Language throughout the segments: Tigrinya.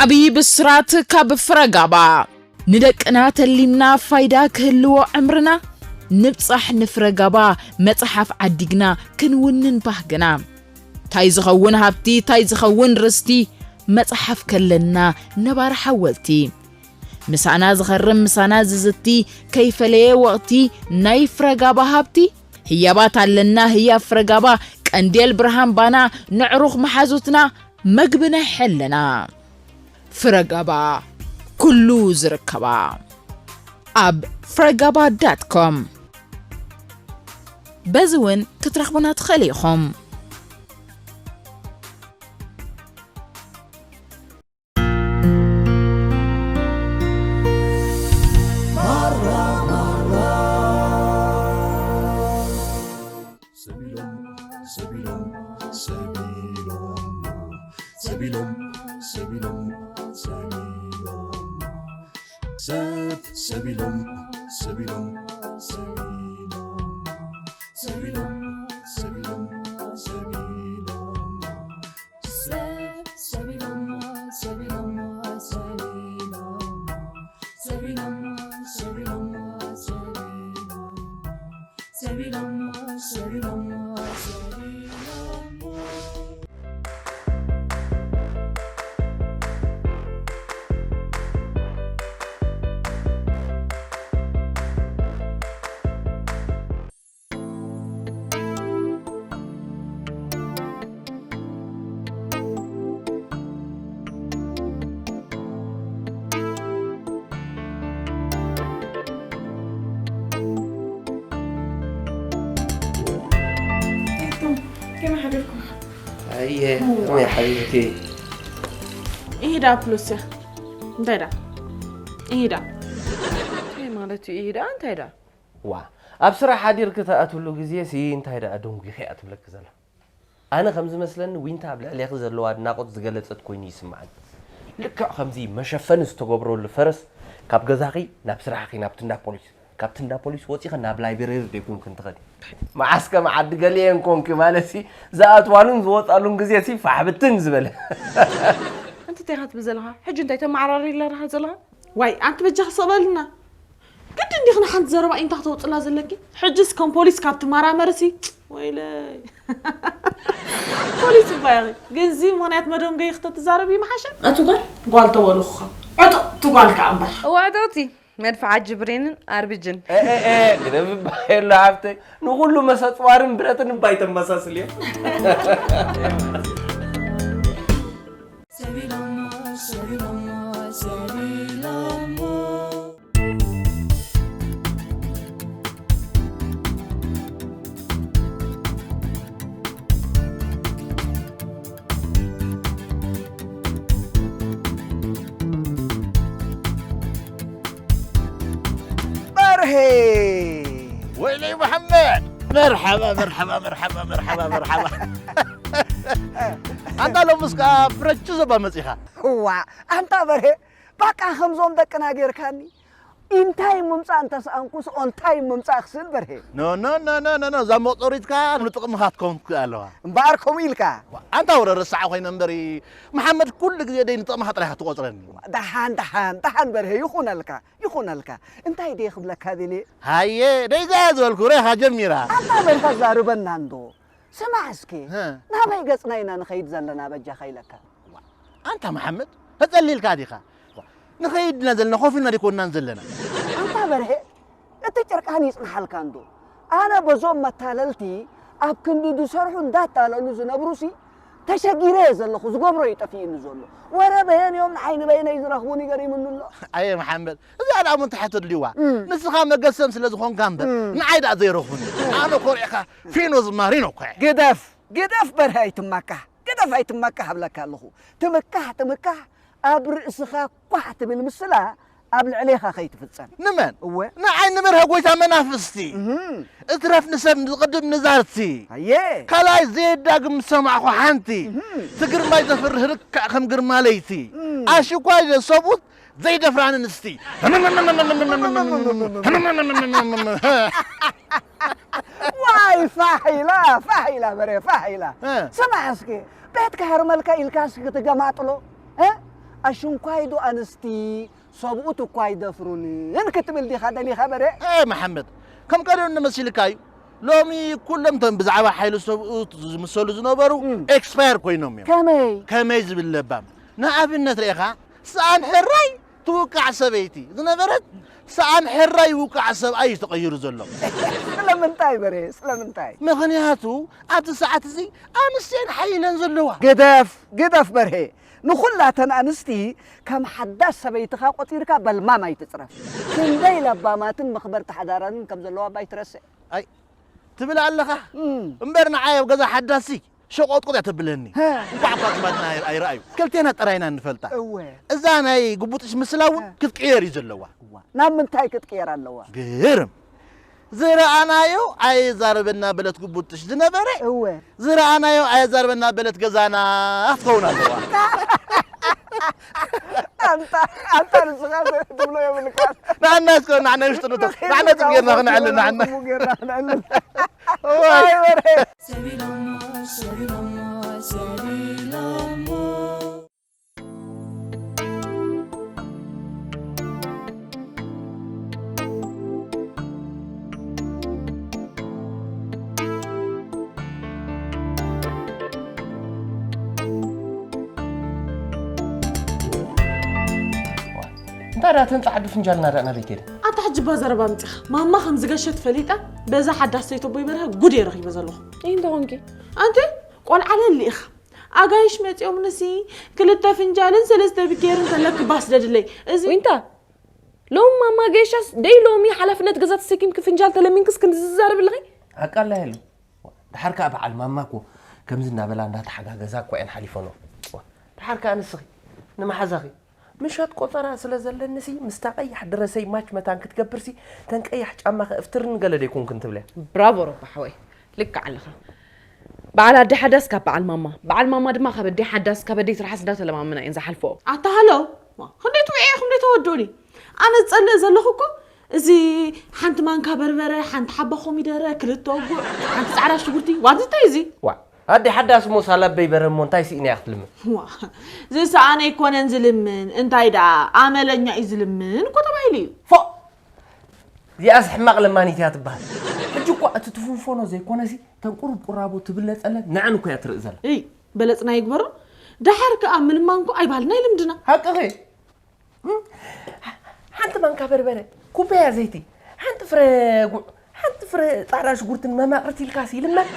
ዓብዪ ብስራት ካብ ፍረጋባ። ንደቅና ተሊምና ፋይዳ ክህልዎ ዕምርና፣ ንብጻሕ ንፍረጋባ መጽሓፍ ዓዲግና ክንውንን ባህግና። ታይ ዝኸውን ሃብቲ፣ ታይ ዝኸውን ርስቲ፣ መጽሓፍ ከለና ነባሪ ሓወልቲ። ምሳና ዝኸርም ምሳና ዝዝቲ፣ ከይፈለየ ወቕቲ ናይ ፍረጋባ ሃብቲ። ህያባት ኣለና ህያብ ፍረጋባ፣ ቀንዴል ብርሃን ባና፣ ንዕሩኽ መሓዙትና፣ መግቢ ናይ ሕልና። ፍረጋባ፣ ኩሉ ዝርከባ። ኣብ ፍረጋባ ዳት ኮም። በዚ እውን ክትረኽቡና ትኽእሉ ኢኹም። ሰቢሎም፣ ሰቢሎም፣ ሰቢሎም፣ ሰቢሎም፣ ሰቢሎም፣ ሰቢሎም፣ ሰብ፣ ሰቢሎም፣ ሰቢሎም፣ ሰቢሎም፣ ሰቢሎም፣ ሰቢሎም፣ ሰቢሎም፣ ሰብ፣ ሰቢሎም፣ ሰቢሎም፣ ሰቢሎም፣ ሰቢሎም፣ ሰቢሎም፣ ሰቢሎም፣ ሰቢሎም፣ ሰቢሎም። ከመይ ሓደርኩም? ኣየ፣ ከመይ ሓደርኪ? ኢሂዳ ፕሉስያ። እንታይ ዳ? ኢሂዳ። እንታይ ማለት እዩ ኢሂዳ? እንታይ ዳ? ዋ፣ ኣብ ስራሕ ሓዲርኪ ትኣትውሉ ግዜ ሲ እንታይ ደኣ ደንጒኺ እያ ትብለኪ ዘላ? ኣነ ከም ዝመስለኒ ዊንታ ኣብ ልዕሌኺ ዘለዋ ኣድናቖት ዝገለጸት ኮይኑ ይስምዓኒ። ልክዕ ከምዚ መሸፈኒ ዝተገብረሉ ፈረስ ካብ ገዛኺ ናብ ስራሕኺ ናብቲ እንዳ ፖሊስ፣ ካብቲ እንዳ ፖሊስ ወጺኺ ናብ ላይብረሪ ደይኮንክን ትኸዲ። መዓስከ መዓዲ ገሊኤን ኮንኪ ማለትሲ ዝኣትዋሉን ዝወጻሉን ግዜሲ ፋሕ ብትን ዝበለ። ኣንቲ እንታይ ኢኻ ትብል ዘለኻ? ሕጂ እንታይ ተመዓራሪ ኣለኻ ዘለኻ? ዋይ ኣንቲ በጃኺ ስቕ በልና። ግድን ዲኺ ንሓንቲ ዘረባ ኢንታ ክተውፅላ ዘለኪ? ሕጅስ ከም ፖሊስ ካብ ትመራመርሲ? ወይለይ። ፖሊስ እባ ኢኺ። ግን እዚ ምኽንያት መደንገዪ ክተትዛረቢ ምሓሸ። ኣቲ ጓል? ጓል ተበልኹኻ። ዕጥቕቲ ጓል ከኣ እምበር። እዋ ዕጥቕቲ፣ መድፍዓት ጅብሬንን ኣርቢጅን። ኤ፣ ኤ፣ ኤ፣ ግደፍ እባ የሎ ሓፍተይ። ንኹሉ መሰፅዋርን ብረትን እባ ይተመሳስል እየ። ሰቢሎሞ፣ ሰቢሎሞ፣ ሰቢሎሞ። በርሄ! ወይለይ መሓመድ! መርሓባ፣ መርሓባ፣ መርሓባ፣ መርሓባ፣ መርሓባ። ኣንታ ሎምስ ከኣ ፍረቹ ዘባ መጺኻ። እዋ፣ ኣንታ በርሄ፣ በቃ ከምዞም ደቅና ጌርካኒ። ኢንታይ ምምጻእ እንተሰኣንኩስ ኦንታይ ምምጻእ ክስእል በርሄ። ኖ፣ ኖ፣ ኖ፣ ኖ፣ ኖ፣ ኖ፣ እዛ መቑጸሪትካ ንጥቕምኻ ትከውን ትክእል ኣለዋ። እምበኣር ከምኡ ኢልካ። ኣንታ ወረ ረሳዕ ኮይነ እምበሪ፣ መሓመድ ኩሉ ግዜ ደይ ንጥቕምኻ ጥራይ ኢኻ ትቖጽረኒ። ደሓን፣ ደሓን፣ ደሓን በርሄ፣ ይኹነልካ፣ ይኹነልካ። እንታይ ደይ ክብለካ ደልየ? ሃየ፣ ደይ ገያ ዝበልኩ ሬኻ ጀሚራ። ኣንታ በርሄ ኣዛርበና እንዶ። ስማዕ እስኪ፣ ሀ። ናበይ ገጽና ኢና ንኸይድ ዘለና በጃኻ ኢለካ? ኣንታ መሓመድ፣ ተጸሊልካ ዲኻ? ንኸይድ ኢና ዘለና፣ ኮፍ ኢልና ዲኮናን ዘለና። ኣንታ በርሄ፣ እቲ ጭርቃን ይጽንሓልካ እንዶ። ኣነ በዞም መታለልቲ ኣብ ክንዲ ዝሰርሑ እንዳታለሉ ዝነብሩሲ ተሸጊረ እየ ዘለኹ፣ ዝገብሮ እዩ ጠፊኡኒ ዘሎ። ወረ በየን እዮም ንዓይ ንበይነይ ዝረኽቡኒ ገሪሙኒ ኣሎ። ኣየ መሓመድ፣ እዚኣ ደኣ ምን ትሓቶ ድልዋ? እም። ንስኻ መገሰም ስለ ዝኾንካ እምበር፣ እም። ንዓይ ደኣ ዘይረኽቡኒ። ኣነ ኮሪዕካ ፊኖ ዝማሪኖ እኮ እየ። ግደፍ፣ ግደፍ በርሀ ኣይትማካህ፣ ግደፍ ኣይትማካህ እብለካ ኣለኹ። ትምካህ፣ ትምካህ፣ ኣብ ርእስኻ ኳሕ ትብል ምስላ ኣብ ልዕሌኻ ከይትፍጸም። ንመን? እወ። ንዓይ ንበርሀ ጎይታ መናፍስቲ። እህም። እትረፍ ንሰብ ዝቕድም ንዛርቲ። ኣየ። ካልኣይ ዘየዳግም ዝሰማዕኹ ሓንቲ። እህም። እቲ ግርማይ ዘፍርህ ርካዕ ከም ግርማ ለይቲ። እም። ኣሽኳይ ሰብኡት ዘይደፍራ ኣንስቲ። ዋይ ፋሕ ኢላ ፋሕ ኢላ በሬ ፋሕ ኢላ። እ። ስማዕ እስኪ፣ ቤት ክሃርመልካ ኢልካ እስኪ ክትገማጥሎ፣ እ? ኣሽንኳይ ዶ ኣንስቲ ሰብኡት እኳ ኣይደፍሩንን ክትብል ዲኻ ደሊኻ በሬ? ኤ መሓመድ፣ ከም ቀደም ንመሲልካ እዩ። ሎሚ ኩሎም እቶም ብዛዕባ ሓይሊ ሰብኡት ዝምሰሉ ዝነበሩ እም። ኤክስፓየር ኮይኖም እዮም። ከመይ? ከመይ ዝብል ለባም፣ ንኣብነት ርኢኻ፣ ሰኣን ሕራይ ትውቃዕ ሰበይቲ ዝነበረት ሰኣን ሕራይ ይውቃዕ ሰብኣይ እዩ ተቐይሩ ዘሎ። ስለምንታይ በሬ? ስለምንታይ? ምኽንያቱ ኣብቲ ሰዓት እዚ ኣንስቲ እየን ሓይለን ዘለዋ። ግደፍ ግደፍ በርሄ፣ ንኹላተን ኣንስቲ ከም ሓዳስ ሰበይትኻ ቆጺርካ በልማም ኣይትጽረፍ። ክንደይ ለባማትን መኽበርቲ ሓዳራንን ከም ዘለዋ ባይትረስዕ። ኣይ ትብል ኣለኻ እም። እምበር፣ ንዓይ ኣብ ገዛ ሓዳሲ ሸቆጥቆጥ እያ ተብለኒ። ሀ። እንኳዕ እኳ ትማትና ኣይረኣዩ፣ ክልቴና ጥራይና ንፈልጣ። እወ። እዛ ናይ ግቡጥሽ ምስላ እውን ክትቅየር እዩ ዘለዋ። እዋ፣ ናብ ምንታይ ክትቅየር ኣለዋ? ግርም፣ ዝረኣናዮ ኣየዛረበና በለት ግቡጥሽ ዝነበረ፣ እወ። ዝረኣናዮ ኣየዛረበና በለት ገዛና ክትኸውን ኣለዋ። ኣንታ ኣንታ ንስኻ ትብሎ የብልካን። ንዓና እስከ ንዓና ውሽጢ ንቶ ንዓና ጽም ጌርና ክነዕልል ንዓና። ጽም ጌርና ክነዕልል። እዋይ። ኣይ በርሄ። እንታይ ደኣ እተን ጻዕዱ ፍንጃል ናዳእና ቤት የለ? ኣታ ሕጂ እባ ዘረባ ኣምጺኻ። ማማ ከም ዝገሸት ፈሊጠ፣ በዛ ሓዳስ ሰይተቦይ በርሀ ጉድ እየ ረኺበ ዘለኹ። እንታይ እንተኾንኪ? ኣንቲ ቆልዓ ለሊ ኢኻ። ኣጋይሽ መጺኦምንሲ ክልተ ፍንጃልን ሰለስተ ብኬርን ተለኪ ባስደድለይ። እዚ ዊንታ፣ ሎም ማማ ገይሻስ ደይ ሎሚ ሓላፍነት ገዛ ተሰኪምኪ ፍንጃል ተለሚንክስ ክንዲ ዝዛረብ ኣለኺ? ሓቃ ኣላ የሉ። ድሓር ከኣ በዓል ማማ እኮ ከምዚ እናበላ እንዳተሓጋገዛ እኮ እየን ሓሊፈንኦ። ድሓር ከኣ ንስኺ ንመሓዛኺ ምሸት ቆጸራ ስለ ዘለኒሲ ምስታ ቀያሕ ድረሰይ ማች መታን ክትገብርሲ ተን ቀያሕ ጫማኺ እፍትርን ገለ ደይኮንክን ትብልያ። ብራቮ ሮባ ሓወይ፣ ልክዕ ኣለኻ። በዓል ኣደ ሓዳስ ካብ በዓል ማማ፣ በዓል ማማ ድማ ካብ ኣደ ሓዳስ፣ ካብ ኣደ ትርሓስ እንዳተለማመና እየን ዝሓልፈኦ። ኣታ ሃሎ፣ ዋ፣ ክንደይ ትውዒ ኢኹም ደይ ተወድኡኒ? ኣነ ዝጸልእ ዘለኹ እኮ እዚ ሓንቲ ማንካ በርበረ፣ ሓንቲ ሓባ ኮሚደረ፣ ክልተ ኣጉዕ፣ ሓንቲ ጻዕዳ ሽጉርቲ፣ ዋት እንታይ እዚ? ዋ፣ ኣደ ሓዳስ እሞ ሳላበይ በረ እሞ እንታይ ስኢና እያ ክትልምን? ዋ፣ ዝሰኣነ ኣይኮነን ዝልምን፣ እንታይ ደኣ ኣመለኛ እዩ ዝልምን እኮ ተባሂሉ እዩ። ፎእ! እዚኣስ ሕማቕ ለማኒት እያ ትበሃል። ሕጂ እኳ እቲ ትፍንፎኖ ዘይኮነሲ ተን ቁሩብ ቁራቦ ትብለጸለን ንዐን እኮ እያ ትርኢ ዘላ። እይ፣ በለጽና ይግበሮ። ደሓር ከኣ ምልማን እኮ ኣይባህልና እዩ ልምድና። ሓቅኺ። እም? ሓንቲ ማንካ በርበረ፣ ኩባያ ዘይቲ፣ ሓንቲ ፍረ ጉዕ፣ ሓንቲ ፍረ ጻዕዳ ሽጉርትን መማቕርቲ ኢልካሲ ይልመን?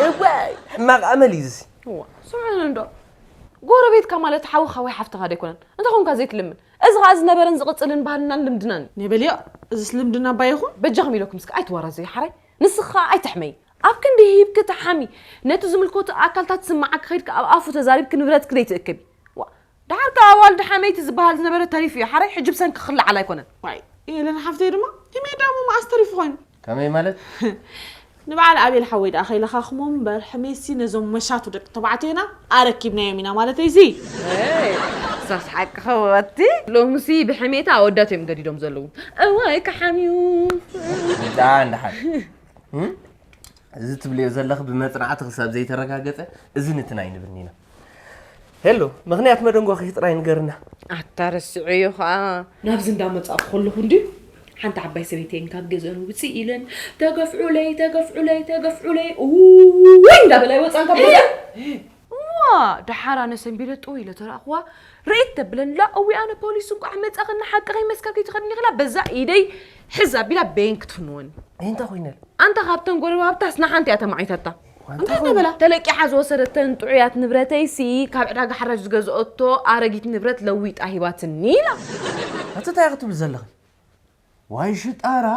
እዋይ፣ ሕማቕ ኣመል እዩ እዚሲ። እዋ፣ ስምዑኒ እንዶ። ጎረቤትካ ማለት ሓውኻ ወይ ሓፍትኻ ዶ ኣይኮነን? እንታይ ኾንካ ዘይትልምን? እዚ ኸኣ ዝነበረን ዝቕጽልን ባህልናን ልምድናን እዩ። ነበልዮ፣ እዚስ ልምድና እባ ይኹን? በጃኹም ኢለኩም እስከ ኣይትዋረዙ ሓራይ። ንስኻ ኣይትሕመይ። ኣብ ክንዲ ሂብኪ ትሓሚ፣ ነቲ ዝምልከቶ ኣካልታት ዝስምዓኪ ኸይድኪ ኣብ ኣፉ ተዛሪብኪ ንብረትኪ ደይትእክቢ። ዋ፣ ደሓር ከኣ ኣዋልድ ሓመይቲ ዝበሃል ዝነበረ ተሪፉ እዩ ሓራይ፣ ሕጂ ብሰንኪ ክለዓል ኣይኮነን። ዋይ፣ ኤለን ሓፍተይ ድማ ህሜዳ እሞ መኣስ ተሪፉ ኮይኑ? ከመይ ማለት? ንበዓል ኣቤል ሓወይ ደኣ ከይለኻኽሞ እምበር፣ ሕሜትሲ ነዞም መሻቱ ደቂ ተባዕትዮና ኣረኪብናዮም ኢና ማለተይሲ። ኤይ፣ ሳስ ሓቂ ኸወቲ፣ ሎምሲ ብሕሜታ ኣወዳት እዮም ገዲዶም ዘለዉ። እዋይ፣ ክሓምዩ። ደኣ እንድሓር። እም? እዚ ትብልዮ ዘለኺ ብመጽናዕቲ ክሳብ ዘይተረጋገጸ እዝኒ እቲ ናይ ንብኒ ኢና። ሄሎ፣ ምኽንያት መደንጓኺ ጥራይ ንገርና። ኣታ ረስዐዮ ኸኣ። ናብዚ እንዳመጻእኩ ከለኹ እንድዩ ሓንቲ ዓባይ ሰበይቲ እየን ካብ ገዝአን ውጽእ ኢለን፣ "ተገፍዑለይ፣ ተገፍዑለይ፣ ተገፍዑለይ፣ እውይ!" እንዳበላ ይወጻን ካብ ገዛ። እዋ፣ ደሓር ኣነ ሰንቢደ ጥው ኢለ ተረኣኽዋ፣ ርኢት ተብለን፣ "ላ፣ እዊ ኣነ ፖሊስ እንቋዕ መጻኽኒ፣ ሓቂ ከይመስከርኪ ትኸድኒ ኢኺላ፣ በዛ ኢደይ ሕዝ ኣቢላ በየን ክትፍንወኒ?" እንታይ ኮይነል? ኣንታ ካብተን ጎረባብታስ ንሓንቲ እያ ተማዒታታ። እንታይ ኮይነ? ተለቂሓ ዝወሰደተን ጥዑያት ንብረተይሲ፣ ካብ ዕዳጋ ሓራጅ ዝገዝኦቶ ኣረጊት ንብረት ለዊጣ ሂባትኒ ኢላ። ኣቲ እንታይ ክትብል ዘለኺ? ዋይ ሽጣራ፣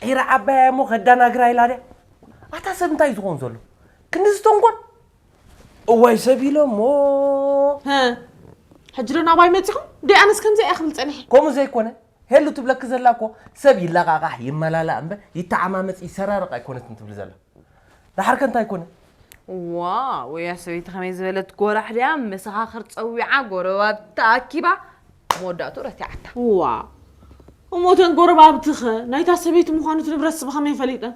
ዒራ ዓባያ እሞ ከዳናግራ ኢላ ድያ? ኣታ ሰብ እንታይ ዝኸውን ዘሎ? ክንድዚ ተንኮል? እዋይ ሰብ ኢሎሞ። ሀ፣ ሕጂ ዶ ናባይ መጺኹም? ደይ ኣነስ ከምዚኣ እየ ክብል ጸኒሐ። ከምኡ ዘይኮነ፣ ሄሉ ትብለኪ ዘላ እኮ ሰብ ይለቓቓሕ፣ ይመላላእ እምበር ይተዓማመጽ፣ ይሰራረቕ ኣይኮነትን ትብል ዘላ። ደሓርከ እንታይ ኮነ? ዋ፣ ወያ ሰበይቲ ከመይ ዝበለት ጎራሕ ድያ፣ መሰኻኽር ጸዊዓ፣ ጎረባብቲ ኣኪባ፣ መወዳእትኡ ረቲዓታ። ዋ፣ እሞ እተን ጎረባብትኸ ናይታ ሰበይቲ ምዃኑ እቲ ንብረትስ ብኸመይ ፈሊጠን?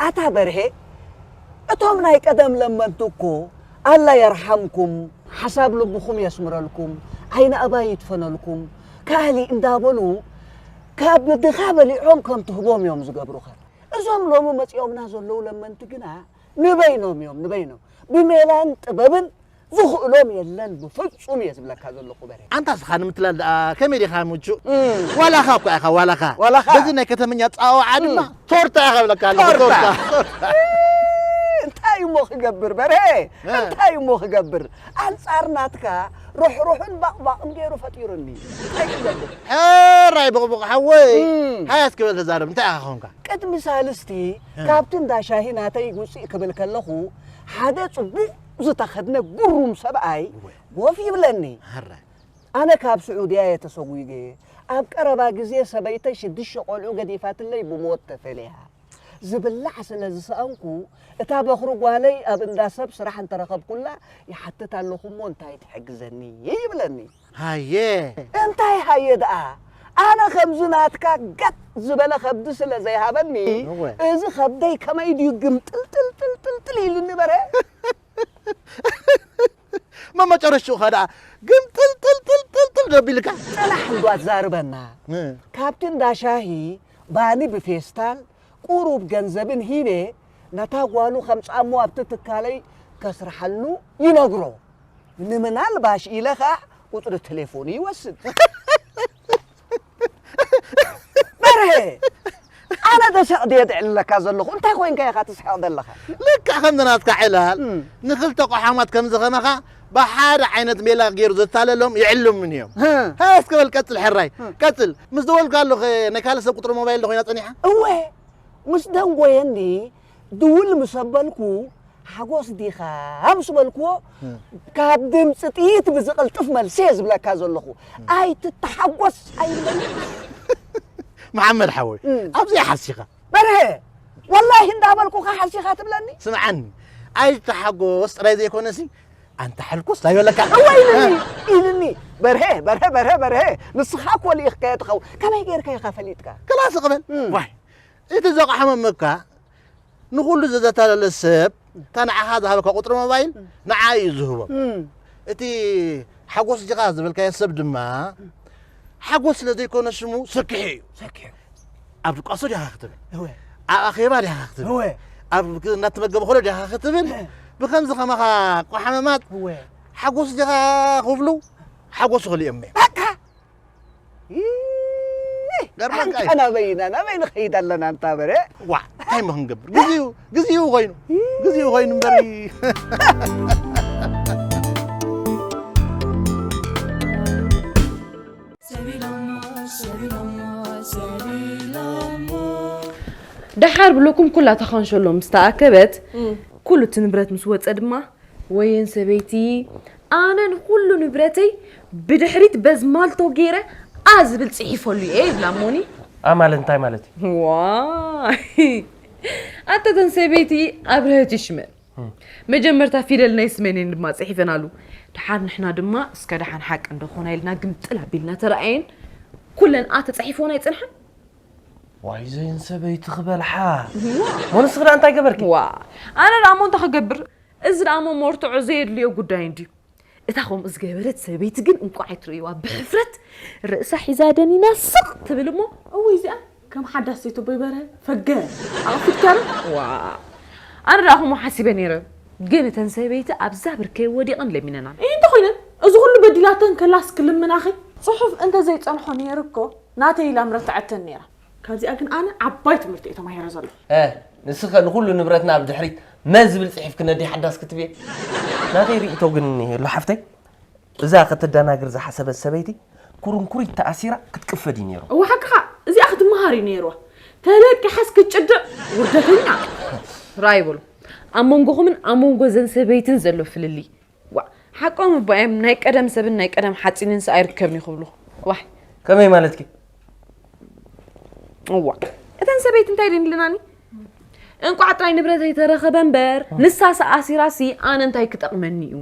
ኣታ በርሄ፣ እቶም ናይ ቀደም ለመንቲ እኮ ኣላ የርሓምኩም፣ ሓሳብ ልብኹም የስምረልኩም፣ ዓይኒ ኣባይ ይድፈነልኩም፣ ካህሊ እንዳበሉ ካብ ድኻ በሊዖም ከም ትህቦም እዮም ዝገብሩኻ። እዞም ሎሚ መጺኦምና ዘለዉ ለመንቲ ግና ንበይኖም እዮም፣ ንበይኖም። ብሜላን ጥበብን ዝኽእሎም የለን ብፍጹም እየ ዝብለካ ዘለኹ በሬ። ኣንታ ስኻ ንምትላል ደኣ ከመይ ዲኻ ምቹእ? እም። ዋላኻ እኳ ኢኻ፣ ዋላኻ። ዋላኻ። በዚ ናይ ከተመኛ ጸዋውዓ ድማ እም። ቶርታ ኢኻ ብለካ ኣለኹ፣ ቶርታ። ቶርታ፣ ቶርታ። እንታይ እሞ ክገብር በሬ? እ። እንታይ እሞ ክገብር? ኣንጻር ናትካ ሩሕሩሕን ባቕባቕን ገይሩ ፈጢሩኒ። እንታይ ክገብር? ሕራይ ቦቕቦቕ ሓወይ። እም። ሃያ እስኪ በል ተዛረብ፣ እንታይ ኢኻ ኾንካ? ቅድሚ ሳልስቲ እ። ካብቲ እንዳ ሻሂ ናተይ ውፅእ ክብል ከለኹ፣ ሓደ ጽቡቕ ዝተኸድነ ጉሩም ሰብኣይ እወ። ጎፍ ይብለኒ። ሕራይ። ኣነ ካብ ስዑድያ እየ ተሰጒገ። ኣብ ቀረባ ግዜ ሰበይተይ ሽዱሽተ ቆልዑ ገዲፋትለይ ብሞት ተፈልያ። ዝብላዕ ስለ ዝሰኣንኩ፣ እታ በኹሪ ጓለይ ኣብ እንዳ ሰብ ስራሕ እንተረኸብኩላ ይሓትት ኣለኹ እሞ እንታይ ትሕግዘኒ? ይብለኒ። ሃየ። እንታይ ሃየ ደኣ? ኣነ ከምዚ ናትካ ገጥ ዝበለ ከብዲ ስለ ዘይሃበኒ፣ እወ። እዚ ከብደይ ከመይ ድዩ ግምጥልጥልጥልጥልጥል ኢሉኒ በረ? መመጨረሽትኡ ኸ ደኣ ግምጥልጥልጥልጥልጥል ደቢልካ? ጽናሕ እንዶ ኣዛርበና። እ። ካብቲ እንዳ ሻሂ ባኒ ብፌስታል ቁሩብ ገንዘብን ሂበ፣ ነታ ጓሉ ከምጽኣሞ ኣብቲ ትካለይ ከስርሓሉ ይነግሮ። ንምናልባሽ ኢለ ኸኣ ቁጽሪ ቴሌፎኑ ይወስድ። በርሀ፣ ኣነ ደሰቕ ድየ ድዕልለካ ዘለኹ፣ እንታይ ኮይንካ ኢኻ ትስሕቕ ዘለኻ? ልክዕ ከምዚ ናትካ ዕላል፣ እም። ንኽልተ ቆሓማት ከምዚ ኸማኻ ብሓደ ዓይነት ሜላ ገይሩ ዘታለሎም ይዕልሙን እዮም። ህ። ሃ፣ እስከ በል ቀጽል ሕራይ፣ ህ። ቀጽል። ምስ ደወልካ ኣለኹ፣ ናይ ካልእ ሰብ ቁጽሪ ሞባይል ዶ ኮይና ጸኒሓ? እወ፣ ምስ ደንጎየኒ ድውል ምስ ኣበልኩ፣ ሓጎስ ዲኻ ምስ በልክዎ፣ እ። ካብ ድምፂ ጥይት ብዝቕልጥፍ መልሲ እየ ዝብለካ ዘለኹ። እ። ኣይትተሓጎስ ኣይብለኒ። መሓመድ ሓወይ፣ እ። ኣብዚኣ ሓሲኻ። በርሀ፣ ወላሂ እንዳበልኩኻ ሓሲኻ ትብለኒ? ስምዓኒ፣ ኣይትተሓጎስ ጥራይ ዘይኮነሲ፣ ኣንታ ሕልኩስ ኣይበለካ። እወ ኢልኒ፣ እ። ኢልኒ። በርሀ፣ በርሀ፣ በርሀ፣ በርሀ፣ ንስኻ እኮ ልኢኽካዮ ትኸውን። ከመይ ጌርካ ኢኻ ፈሊጥካ? ክላስ ቅበል። እ። ዋይ፣ እቲ ዘቕሓመመካ ንኹሉ ዘዘታለለ ሰብ፣ እታ ንዓኻ ዝሃበካ ቁጽሪ ሞባይል፣ እም። ንዓ እዩ ዝህቦ። እም። እቲ ሓጎስ ዲኻ ዝበልካዮ ሰብ ድማ፣ እም። ሓጎስ ስለ ዘይኮነ ሽሙ ሰኪሑ እዩ። ሰኪሑ። ኣብ ድቃሶ ዲኻ ክትብል? እወ። ኣብ ኣኼባ ዲኻ ክትብል? እወ። ኣብ ክ-፣ እናተመገበ ከሎ ዲኻ ክትብል? እወ። ብኸምዚ ኸማኻ ቆሓመማት፣ እወ። ሓጎስ ዲኻ ክብሉ፣ ሓጎስ ክልኦም እዮም። በቃ! ይህ! ገርመካ እዩ። ኣንታ ናበይ ኢና? ናበይ ንኸይድ ኣለና ኣንታ በረ? ዋ፣ እንታይ እሞ ክንገብር? ግዜኡ፣ ግዜኡ ኮይኑ። ይህ! ግዜኡ ኮይኑ እምበር። ደሓር ብለኩም ኩላ ተኻንሸሎ ምስ ተኣከበት፣ እም። ኩሉ እቲ ንብረት ምስ ወጸ ድማ፣ ወየን ሰበይቲ፣ ኣነ ንኹሉ ንብረተይ ብድሕሪት በዝማልቶ ገይረ ኣ ዝብል ጽሒፈሉ እየ ይብላ እሞኒ። ኣ ማለት እንታይ ማለት እዩ? ዋይ! ኣታ እተን ሰበይቲ ኣብርሀት ይሽመ። እም። መጀመርታ ፊደል ናይ ስመን እየን ድማ ጽሒፈናሉ። ደሓር ንሕና ድማ እስከ ደሓን ሓቂ እንዶ ኾና ኢልና ግምጥል ኣቢልና ተረኣየን። ኩለን ኣ ተጻሒፈን ኣይጸንሓን። ዋይ፣ ዘይን ሰበይቲ ክበልሓ። እዋ። ሞንስ ክዳ እንታይ ገበርኪ? ዋ፣ ኣነ ደኣ እሞ እንታይ ክገብር? እዚ ደኣ እሞ መርትዖ ዘየድልዮ ጉዳይ እንድዩ። እታ ከምኡ ዝገበረት ሰበይቲ ግን እንቋዕ ኣይትርእይዋ፣ ብሕፍረት ርእሳ ሒዛ ደኒና ስቕ ትብል እሞ። እወ፣ እዚኣ ከም ሓዳስ ዘይተቦይ በረ ፈገ ኣቕፊትካ ዶ? ዋ፣ ኣነ ደኣ ከምኡ ሓሲበ ነይረ። ግን እተን ሰበይቲ ኣብዛ ብርከይ ወዲቐን ለሚነናን። እይ፣ እንተኾይነን፣ እዚ ኩሉ በዲላተን ከላስ ክልምናኺ? ጽሑፍ እንተ ዘይጸንሖ ነይሩ እኮ፣ ናተይ ኢላ ምረትዐተን ነይራ። ካብዚኣ ግን ኣነ ዓባይ ትምህርቲ እየ ተማሂረ ዘለኹ። እ፣ ንስኸ ንኹሉ ንብረትና ብድሕሪት መ ዝብል ጽሒፍ ክነዲ ሓዳስ ክትብየ? ናተይ ርእይቶ ግን ኣሎ ሓፍተይ፣ እዛ ከተደናግር ዝሓሰበት ሰበይቲ ኩርንኩሪት ተኣሲራ ክትቅፈድ እዩ ነይሩ። እወ ሓቅኻ፣ እዚኣ ክትመሃር እዩ ነይርዋ። ተለቂሓስ ክትጭድዕ ውርደተኛ። ራይ በሉ። ኣብ መንጎኹምን ኣብ መንጎ ዘን ሰበይትን ዘሎ ፍልልይ። ዋ፣ ሓቆም እባ እዮም፣ ናይ ቀደም ሰብን ናይ ቀደም ሓፂንን ሰ ኣይርከብን እዩ ክብሉ። ዋይ። ከመይ ማለትኪ? እዋ፣ እተን ሰበይቲ እንታይ ደን ኢልናኒ? እንቋዕ ጥራይ ንብረተይ ተረኸበ እምበር፣ ንሳ ሰ ኣሲራሲ ኣነ እንታይ ክጠቕመኒ እዩ?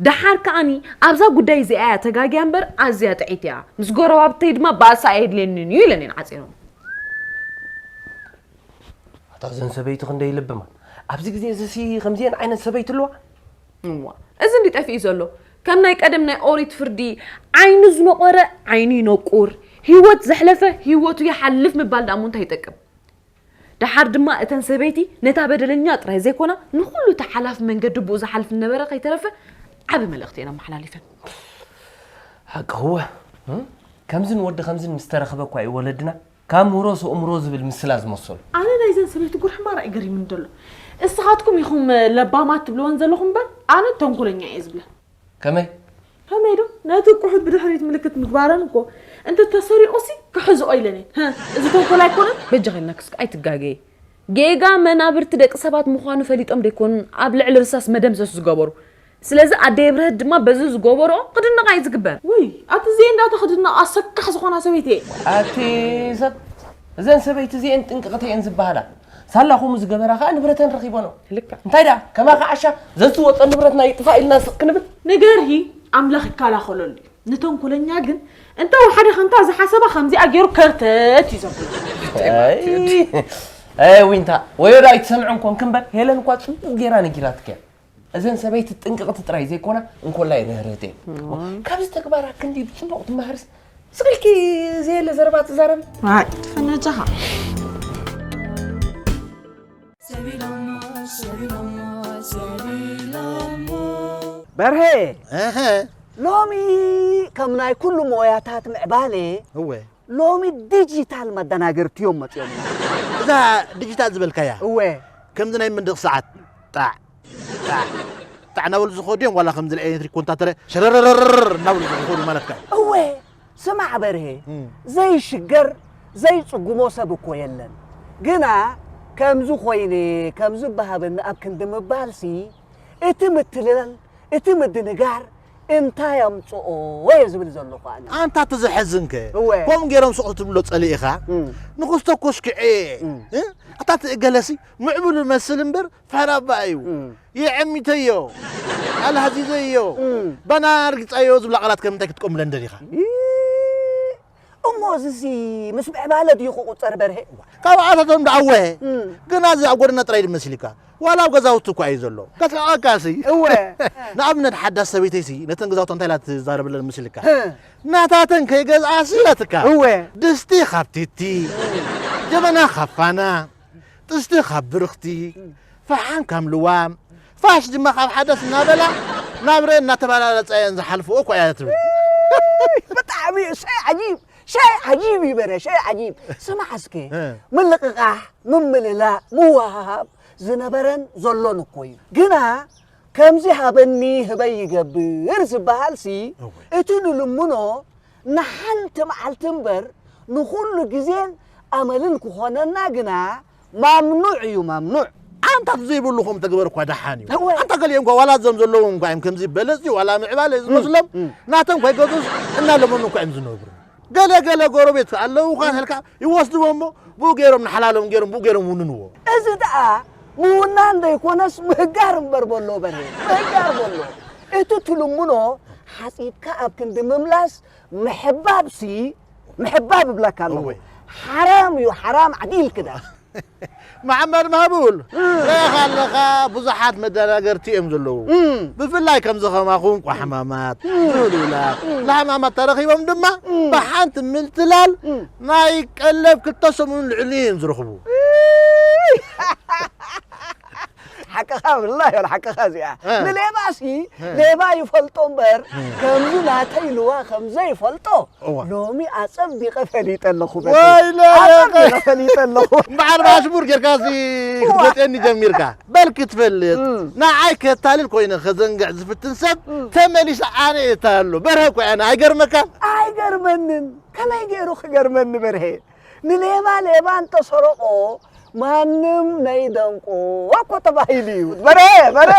ደሓር ከኣኒ ኣብዛ ጉዳይ እዚኣ እያ ተጋግያ እምበር ኣዝያ ጥዕይቲ እያ። ምስ ጎረባብተይ ድማ ባእሳ ኣየድልየንን እዩ ኢለን እየን ዓጺሮም። ኣታ እዘን ሰበይቲ ክንደይ ልብማን። ኣብዚ ግዜ እዚሲ ከምዚአን ዓይነት ሰበይቲ ኣለዋ? እዋ፣ እዚ እንዲ ጠፊኡ ዘሎ ከም ናይ ቀደም ናይ ኦሪት ፍርዲ ዓይኑ ዝነቆረ ዓይኑ ይነቁር፣ ህይወት ዘሕለፈ ህይወቱ ይሓልፍ ምባል ደኣ እሞ እንታይ ይጠቅም? ደሓር ድማ እተን ሰበይቲ ነታ በደለኛ ጥራይ ዘይኮና ንኹሉ እቲ ሓላፊ መንገዲ ብኡ ዝሓልፍ ዝነበረ ከይተረፈ ዓቢ መልእኽቲ እየን ኣመሓላሊፈን። ሓቂ ህወ ከምዝን ወዲ ከምዝን ምስ ተረኽበ እኳ እዩ ወለድና ካብ ምህሮ ስእምሮ ዝብል ምስላ ዝመሰሉ። ኣነ ናይዘን ሰበይቲ ጉርሕማራ እዩ ገሪምኒ ዘሎ። እስኻትኩም ኢኹም ለባማት ትብልወን ዘለኹም እምበር ኣነ ተንኮለኛ እየ ዝብለን። ከመይ? ከመይ ዶ ነቲ ቁሑት ብድሕሪት ምልክት ምግባረን እኮ እንተ ተሰሪቑሲ ክሕዝኦ ኢለን እየን። ህህ፣ እዚ ተንኮል ኣይኮነን? በጃኺ ኢልና ክስክ ኣይትጋገዪ። ጌጋ መናብርቲ ደቂ ሰባት ምዃኑ ፈሊጦም ደይኮኑን ኣብ ልዕሊ ርሳስ መደምሰስ ዝገበሩ። ስለዚ ኣደይ ኣብርሀት ድማ በዚ ዝገበርኦ ክድነቓ እዩ ዝግበር። ውይ ኣቲ እዚኤ እንዳተ ክድነቕ ኣሰካሕ ዝኾና ሰበይቲ እየ። ኣቲ ሰብ እዘን ሰበይቲ እዚኤን ጥንቅቕቲ እየን ዝበሃላ። ሳላ ከምኡ ዝገበራ ከኣ ንብረተን ረኺበንኦ። ልክዕ። እንታይ ደኣ ከማኺ ዓሻ ዘዝወጸ ንብረትና ይጥፋእ ኢልና ስቕ ክንብል? ንገርሂ ኣምላኽ ይከላኸለሉ እዩ። ንተንኮለኛ ግን እንተ ወሓደ ከምታ ዝሓሰባ ከምዚኣ ገይሩ ከርተት እዩ ዘብሎ። ኣይ፣ ኣይ ዊንታ ወዮ ዶ ኣይትሰምዕን ኮንክ እምበር ሄለን እኳ ጽቡቕ ገይራ ነጊራትካ እያ። እዘን ሰበይቲ ጥንቅቕቲ ጥራይ ዘይኮና እንኮላይ ርህርህቲ እየን። ካብዚ ተግባራ ክንዲ ብጽቡቕ ትመሃርስ ስቕ ኢልኪ ዘየለ ዘረባ ትዛረቢ። ኣይ ትፈነጃኻ። በርሄ እህ ሎሚ ከም ናይ ኩሉ ሞያታት ምዕባሌ እወ ሎሚ ዲጂታል መደናገርቲ እዮም መፅዮም። እዛ ዲጂታል ዝበልካያ እወ ከምዚ ናይ መንደቕ ሰዓት ጣዕ ጣዕ ጣዕ እናበሉ ዝኸዱ እዮም ዋላ ከምዚ ኤሌክትሪክ ኮንታተረ ሸረረረር እናበሉ ዝኸዱ ማለትካ እዩ። እወ ስማዕ በርሄ ዘይሽገር ዘይፅጉሞ ሰብ እኮ የለን። ግና ከምዚ ኮይነ ከምዚ በሃበኒ ኣብ ክንዲ ምባልሲ እቲ ምትልላል እቲ ምድንጋር እንታይ ኣምፅኦ እየ ዝብል ዘለኹ ኣነ። ኣንታ እቲ ዘሕዝንከ እወ ከምኡ ገይሮም ስቕ ትብሎ ፀሊእኻ ንኽስተኮስ ክዐ ኣታ እቲ እገለሲ ምዕቡል ይመስል እምበር ፈራባ እዩ። የዐሚተዮ፣ ኣልሃዚዘዮ፣ ባና ኣርጊጻዮ ዝብላ ቃላት ከም እንታይ ክትጥቀሙለን ደሊኻ? እሞ እዚሲ ምስ ምዕባለ ድዩ ክቑጸር በርሄ? ካብ ኣታቶም ደኣወ ግና እዚ ኣብ ጎደና ጥራይ ድመስልካ ዋላ ኣብ ገዛውቲ እኳ እዩ ዘሎ። ከስሕቐካሲ እወ ንኣብነት ሓዳስ ሰበይተይሲ ነተን ገዛውቲ እንታይ ኢላ ትዛረበለን ምስልካ? ናታተን ከይገዝኣሲ ኢላትካ። እወ ድስቲ ካብ ቲቲ፣ ጀበና ካብ ፋና፣ ጥስቲ ካብ ብርኽቲ፣ ፈሓም ካብ ልዋም፣ ፋሽ ድማ ካብ ሓደስ እናበላ ናብረአን እናተበላለፃ እየን ዝሓልፍኦ እኮ እያ ትብል። ብጣዕሚ እዩ ሸይ ዓጂብ ሸይ ዓጂብ እዩ በረ ሸይ ዓጂብ። ስማዕ እስኪ ምልቕቓሕ፣ ምምልላእ፣ ምውሃሃብ ዝነበረን ዘሎን እኮ እዩ። ግና ከምዚ ሃበኒ ህበይ ይገብር ዝበሃልሲ እቲ ንልምኖ ንሓንቲ መዓልቲ እምበር ንኹሉ ግዜን ኣመልን ክኾነና ግና ማምኑዕ እዩ ማምኑዕ። ኣንታት ዘይብሉ ከም ተግበር እኳ ደሓን እዩ። እወ። ኣንታ ገሊኦም እኳ ዋላ እዞም ዘለዉ እንኳ እዮም ከምዚ በለጽ ዋላ ምዕባለ እዩ ዝመስሎም ናቶም ከይገዙስ እናለመኑ እኳ እዮም ዝነብሩ። ገለ ገለ ጎረቤት ኣለዉ እኳ ተልካ ይወስድዎ እሞ ብኡ ገይሮም ንሓላሎም ገይሮም ብኡ ገይሮም ውንንዎ። እዚ ደኣ ምውናን ዘይኮነስ ምህጋር እምበር በሎ በርሄ ምህጋር በሎ። እቲ ትልምኖ ሓጺብካ ኣብ ክንዲ ምምላስ ምሕባብሲ ምሕባብ እብለካ ኣለኹ። እወ። ሓራም እዩ ሓራም ዓዲል ክዳ። መሓመድ ማህቡል ርኢኻ ኣለኻ ብዙሓት መደናገርቲ እዮም ዘለዉ። ብፍላይ ከምዚ ከማኹም ቋሕማማት፣ ዝህሉላት፣ ንሕማማት ተረኺቦም ድማ ብሓንቲ ምልትላል ናይ ቀለብ ክልተ ሰሙን ልዕሊ እዮም ዝረኽቡ። ሓቅኻ ብላ ይሆን ሓቅኻ እዚኣ ንሌባሲ ሌባ ይፈልጦ እምበር ከምዚ ናተይ ልዋ ከምዘይፈልጦ ሎሚ ኣጸቢቐ ፈሊጠ ኣለኹ በተይ። ወይለ ኣጸቢቐ ፈሊጠ ኣለኹ። እምበሓር ብኣሽሙር ጌርካ ሲ ክትጎጥየኒ ጀሚርካ። በል ክትፈልጥ ንዓይ ከታልል ኮይነ ከዘንግዕ ዝፍትን ሰብ ተመሊሰ ኣነ እየ እታሎ። በርሀ እኮ እየ ኣነ። ኣይገርመካን? ኣይገርመንን። ከመይ ገይሩ ክገርመኒ በርሀ? ንሌባ ሌባ እንተሰረቆ ማንም ነይደንቆ እኮ ተባሂሉ እዩ። በረ በረ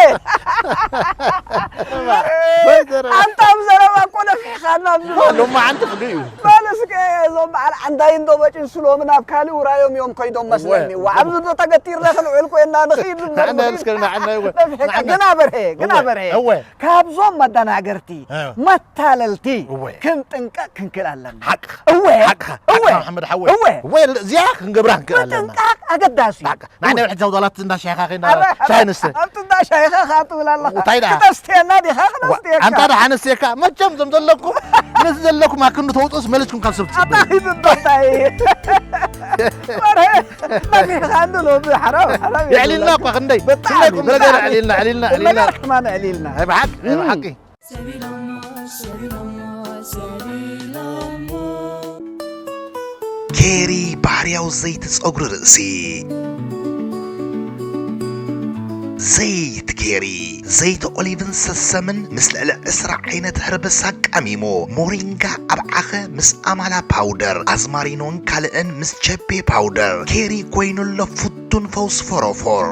ኣንታም ዘረባ እኮ ነፊሕኻና ኣብዚ ሎማዓንቲ ፍሉይ እዩ። በል እስከ እዞም በዓል ዓንዳይ እንዶ በጭን ስሎም ናብ ካልእ ውራዮም እዮም ኮይዶም መስለኒ። እወ። ዋ፣ ኣብዚ እንዶ ተገቲርና ክንውዕል ኮይና ንኽይድ እምበር ንዓና ንኽይድ። ምስክር ንዓና እወ። ነፊሕካ ንዓና። ግና በርሄ፣ ግና እወ፣ በርሄ። እወ። ካብዞም መደናገርቲ፣ እ። መታለልቲ እወ። ክንጥንቀቕ ክንክእል ኣለና። ሓቅኻ። እወ። ሓቅኻ። እወ። ሓቅኻ መሓመድ ሓወይ። እወ። እወ፣ እዚኣ ክንገብራ ክንክእል ኣለና። ምጥንቃቕ ኣገዳሲ። ሓቅኻ። ንዓና ብሕጂ ዛውዛላት እንዳ ሻይኻ ከይና ኣረ፣ ሻይ ንስተ። ኣብቲ እንዳ ሻይኻ ኸኣ ትብል ኣለኻ። እንታይ ደኣ? ክተስትየና ዲኻ? ዋ፣ ክነስትየካ። ኣንታ ደኣ ሓነስየካ። መቸም ዘም ዘለኩም፣ ነዚ ዘለኩም ኣክንዱ ተውፅኡስ መለስኩም ካብ ሰብ ኣታ ትፅበዩ። ሂድ እንታይ? ኣረ፣ ነፊሕኻ እንዶ ሎሚ ሓራም፣ ሓራም የዕሊልና የብላችሁ። እኳ ክንደይ፣ ብጣዕሚ፣ ክንደይ ቁም ነገር ብጣዕሚ። ኣዕሊልና፣ ኣዕሊልና፣ ቁም ኣዕሊልና። ነገር ከማን ኣዕሊልና። ኣይ ብሓቂ፣ ኣይ እም። ብሓቂ። ኬሪ ባህርያዊ ዘይቲ ጸጉሪ ርእሲ። ዘይቲ ኬሪ፣ ዘይቲ ኦሊቭን ሰሰምን ምስ ልዕሊ ዕስራ ዓይነት ህርብስ ኣቃሚሙ፣ ሞሪንጋ ኣብ ዓኸ ምስ ኣማላ ፓውደር፣ ኣዝማሪኖን ካልእን ምስ ቸፔ ፓውደር፣ ኬሪ ኮይኑ ኣሎ ፍቱን ፈውሲ ፎሮፎር።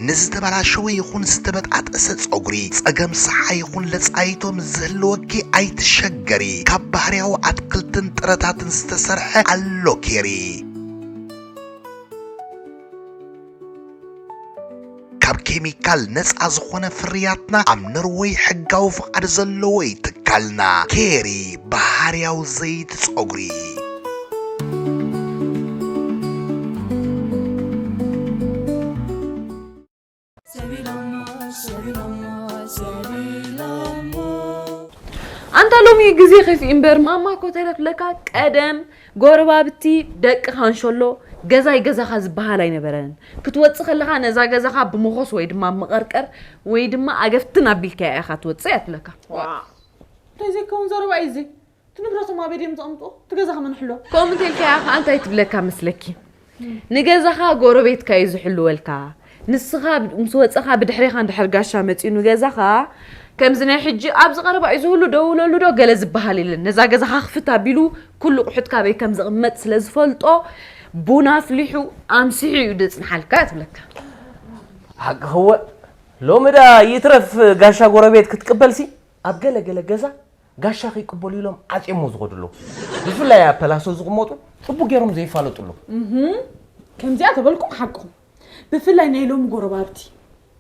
ንዝተበላሸወ ይኹን ዝተበጣጠሰ ጸጉሪ፣ ጸገም ሰሓ ይኹን ለጻይቶ ምስ ዝህልወኪ ኣይትሸገሪ። ካብ ባህርያዊ ኣትክልትን ጥረታትን ዝተሰርሐ ኣሎ ኬሪ። ካብ ኬሚካል ነጻ ዝኾነ ፍርያትና ኣብ ኖርወይ ሕጋዊ ፍቓድ ዘለዎ እዩ ትካልና። ኬሪ ባህርያዊ ዘይቲ ጸጉሪ። ኣንታ ሎሚ ግዜ ከፊ እምበር ማማ እኮ ተረፍለካ። ቀደም ጎረባብቲ ደቂ ካንሸሎ ገዛይ ገዛኻ ዝበሃል ኣይነበረን። ክትወጽእ ከለኻ ነዛ ገዛኻ ብመኾስ ወይ ድማ መቐርቀር ወይ ድማ ኣገፍትን ኣቢልካ ኢኻ ትወጽእ እያ ትብለካ። እንታይ ዘይከውን ዘረባ እዩ እዚ? እቲ ንብረቶም ኣበይ ድዮም ዘቐምጥዎ? እቲ ገዛ ከመን ንሕሎ? ከምኡ እንተኢልካያ ከኣ እንታይ ትብለካ መስለኪ? ንገዛኻ ጎረቤትካ እዩ ዝሕልወልካ። ንስኻ ብ-፣ ምስ ወጸኻ ብድሕሬኻ እንድሕር ጋሻ መጺኡ ንገዛኻ፣ ከምዚ ናይ ሕጂ ኣብዚ ቀረባ እዩ ዝህሉ ደውለሉ ዶ ገለ ዝበሃል የለን። ነዛ ገዛኻ ክፍት ኣቢሉ ኩሉ ኣቑሑትካ ኣበይ ከም ዝቕመጥ ስለ ዝፈልጦ፣ ቡን ኣፍሊሑ ኣምሲሑ እዩ ደጽንሓልካ ትብለካ። ሓቅኺ እወ። ሎሚ ደኣ ይትረፍ ጋሻ ጎረቤት ክትቅበልሲ፣ ኣብ ገለ ገለ ገዛ ጋሻ ከይቅበሉ ኢሎም ዓጽዮሞ ዝኸዱ ኣለዉ። ብፍላይ ኣብ ፐላሶ ዝቕመጡ ጽቡቕ ገይሮም ዘይፋለጡ ኣለዉ። እህም፣ ከምዚኣ ተበልኩም ሓቅኹም። ብፍላይ ናይ ሎሚ ጎረባብቲ።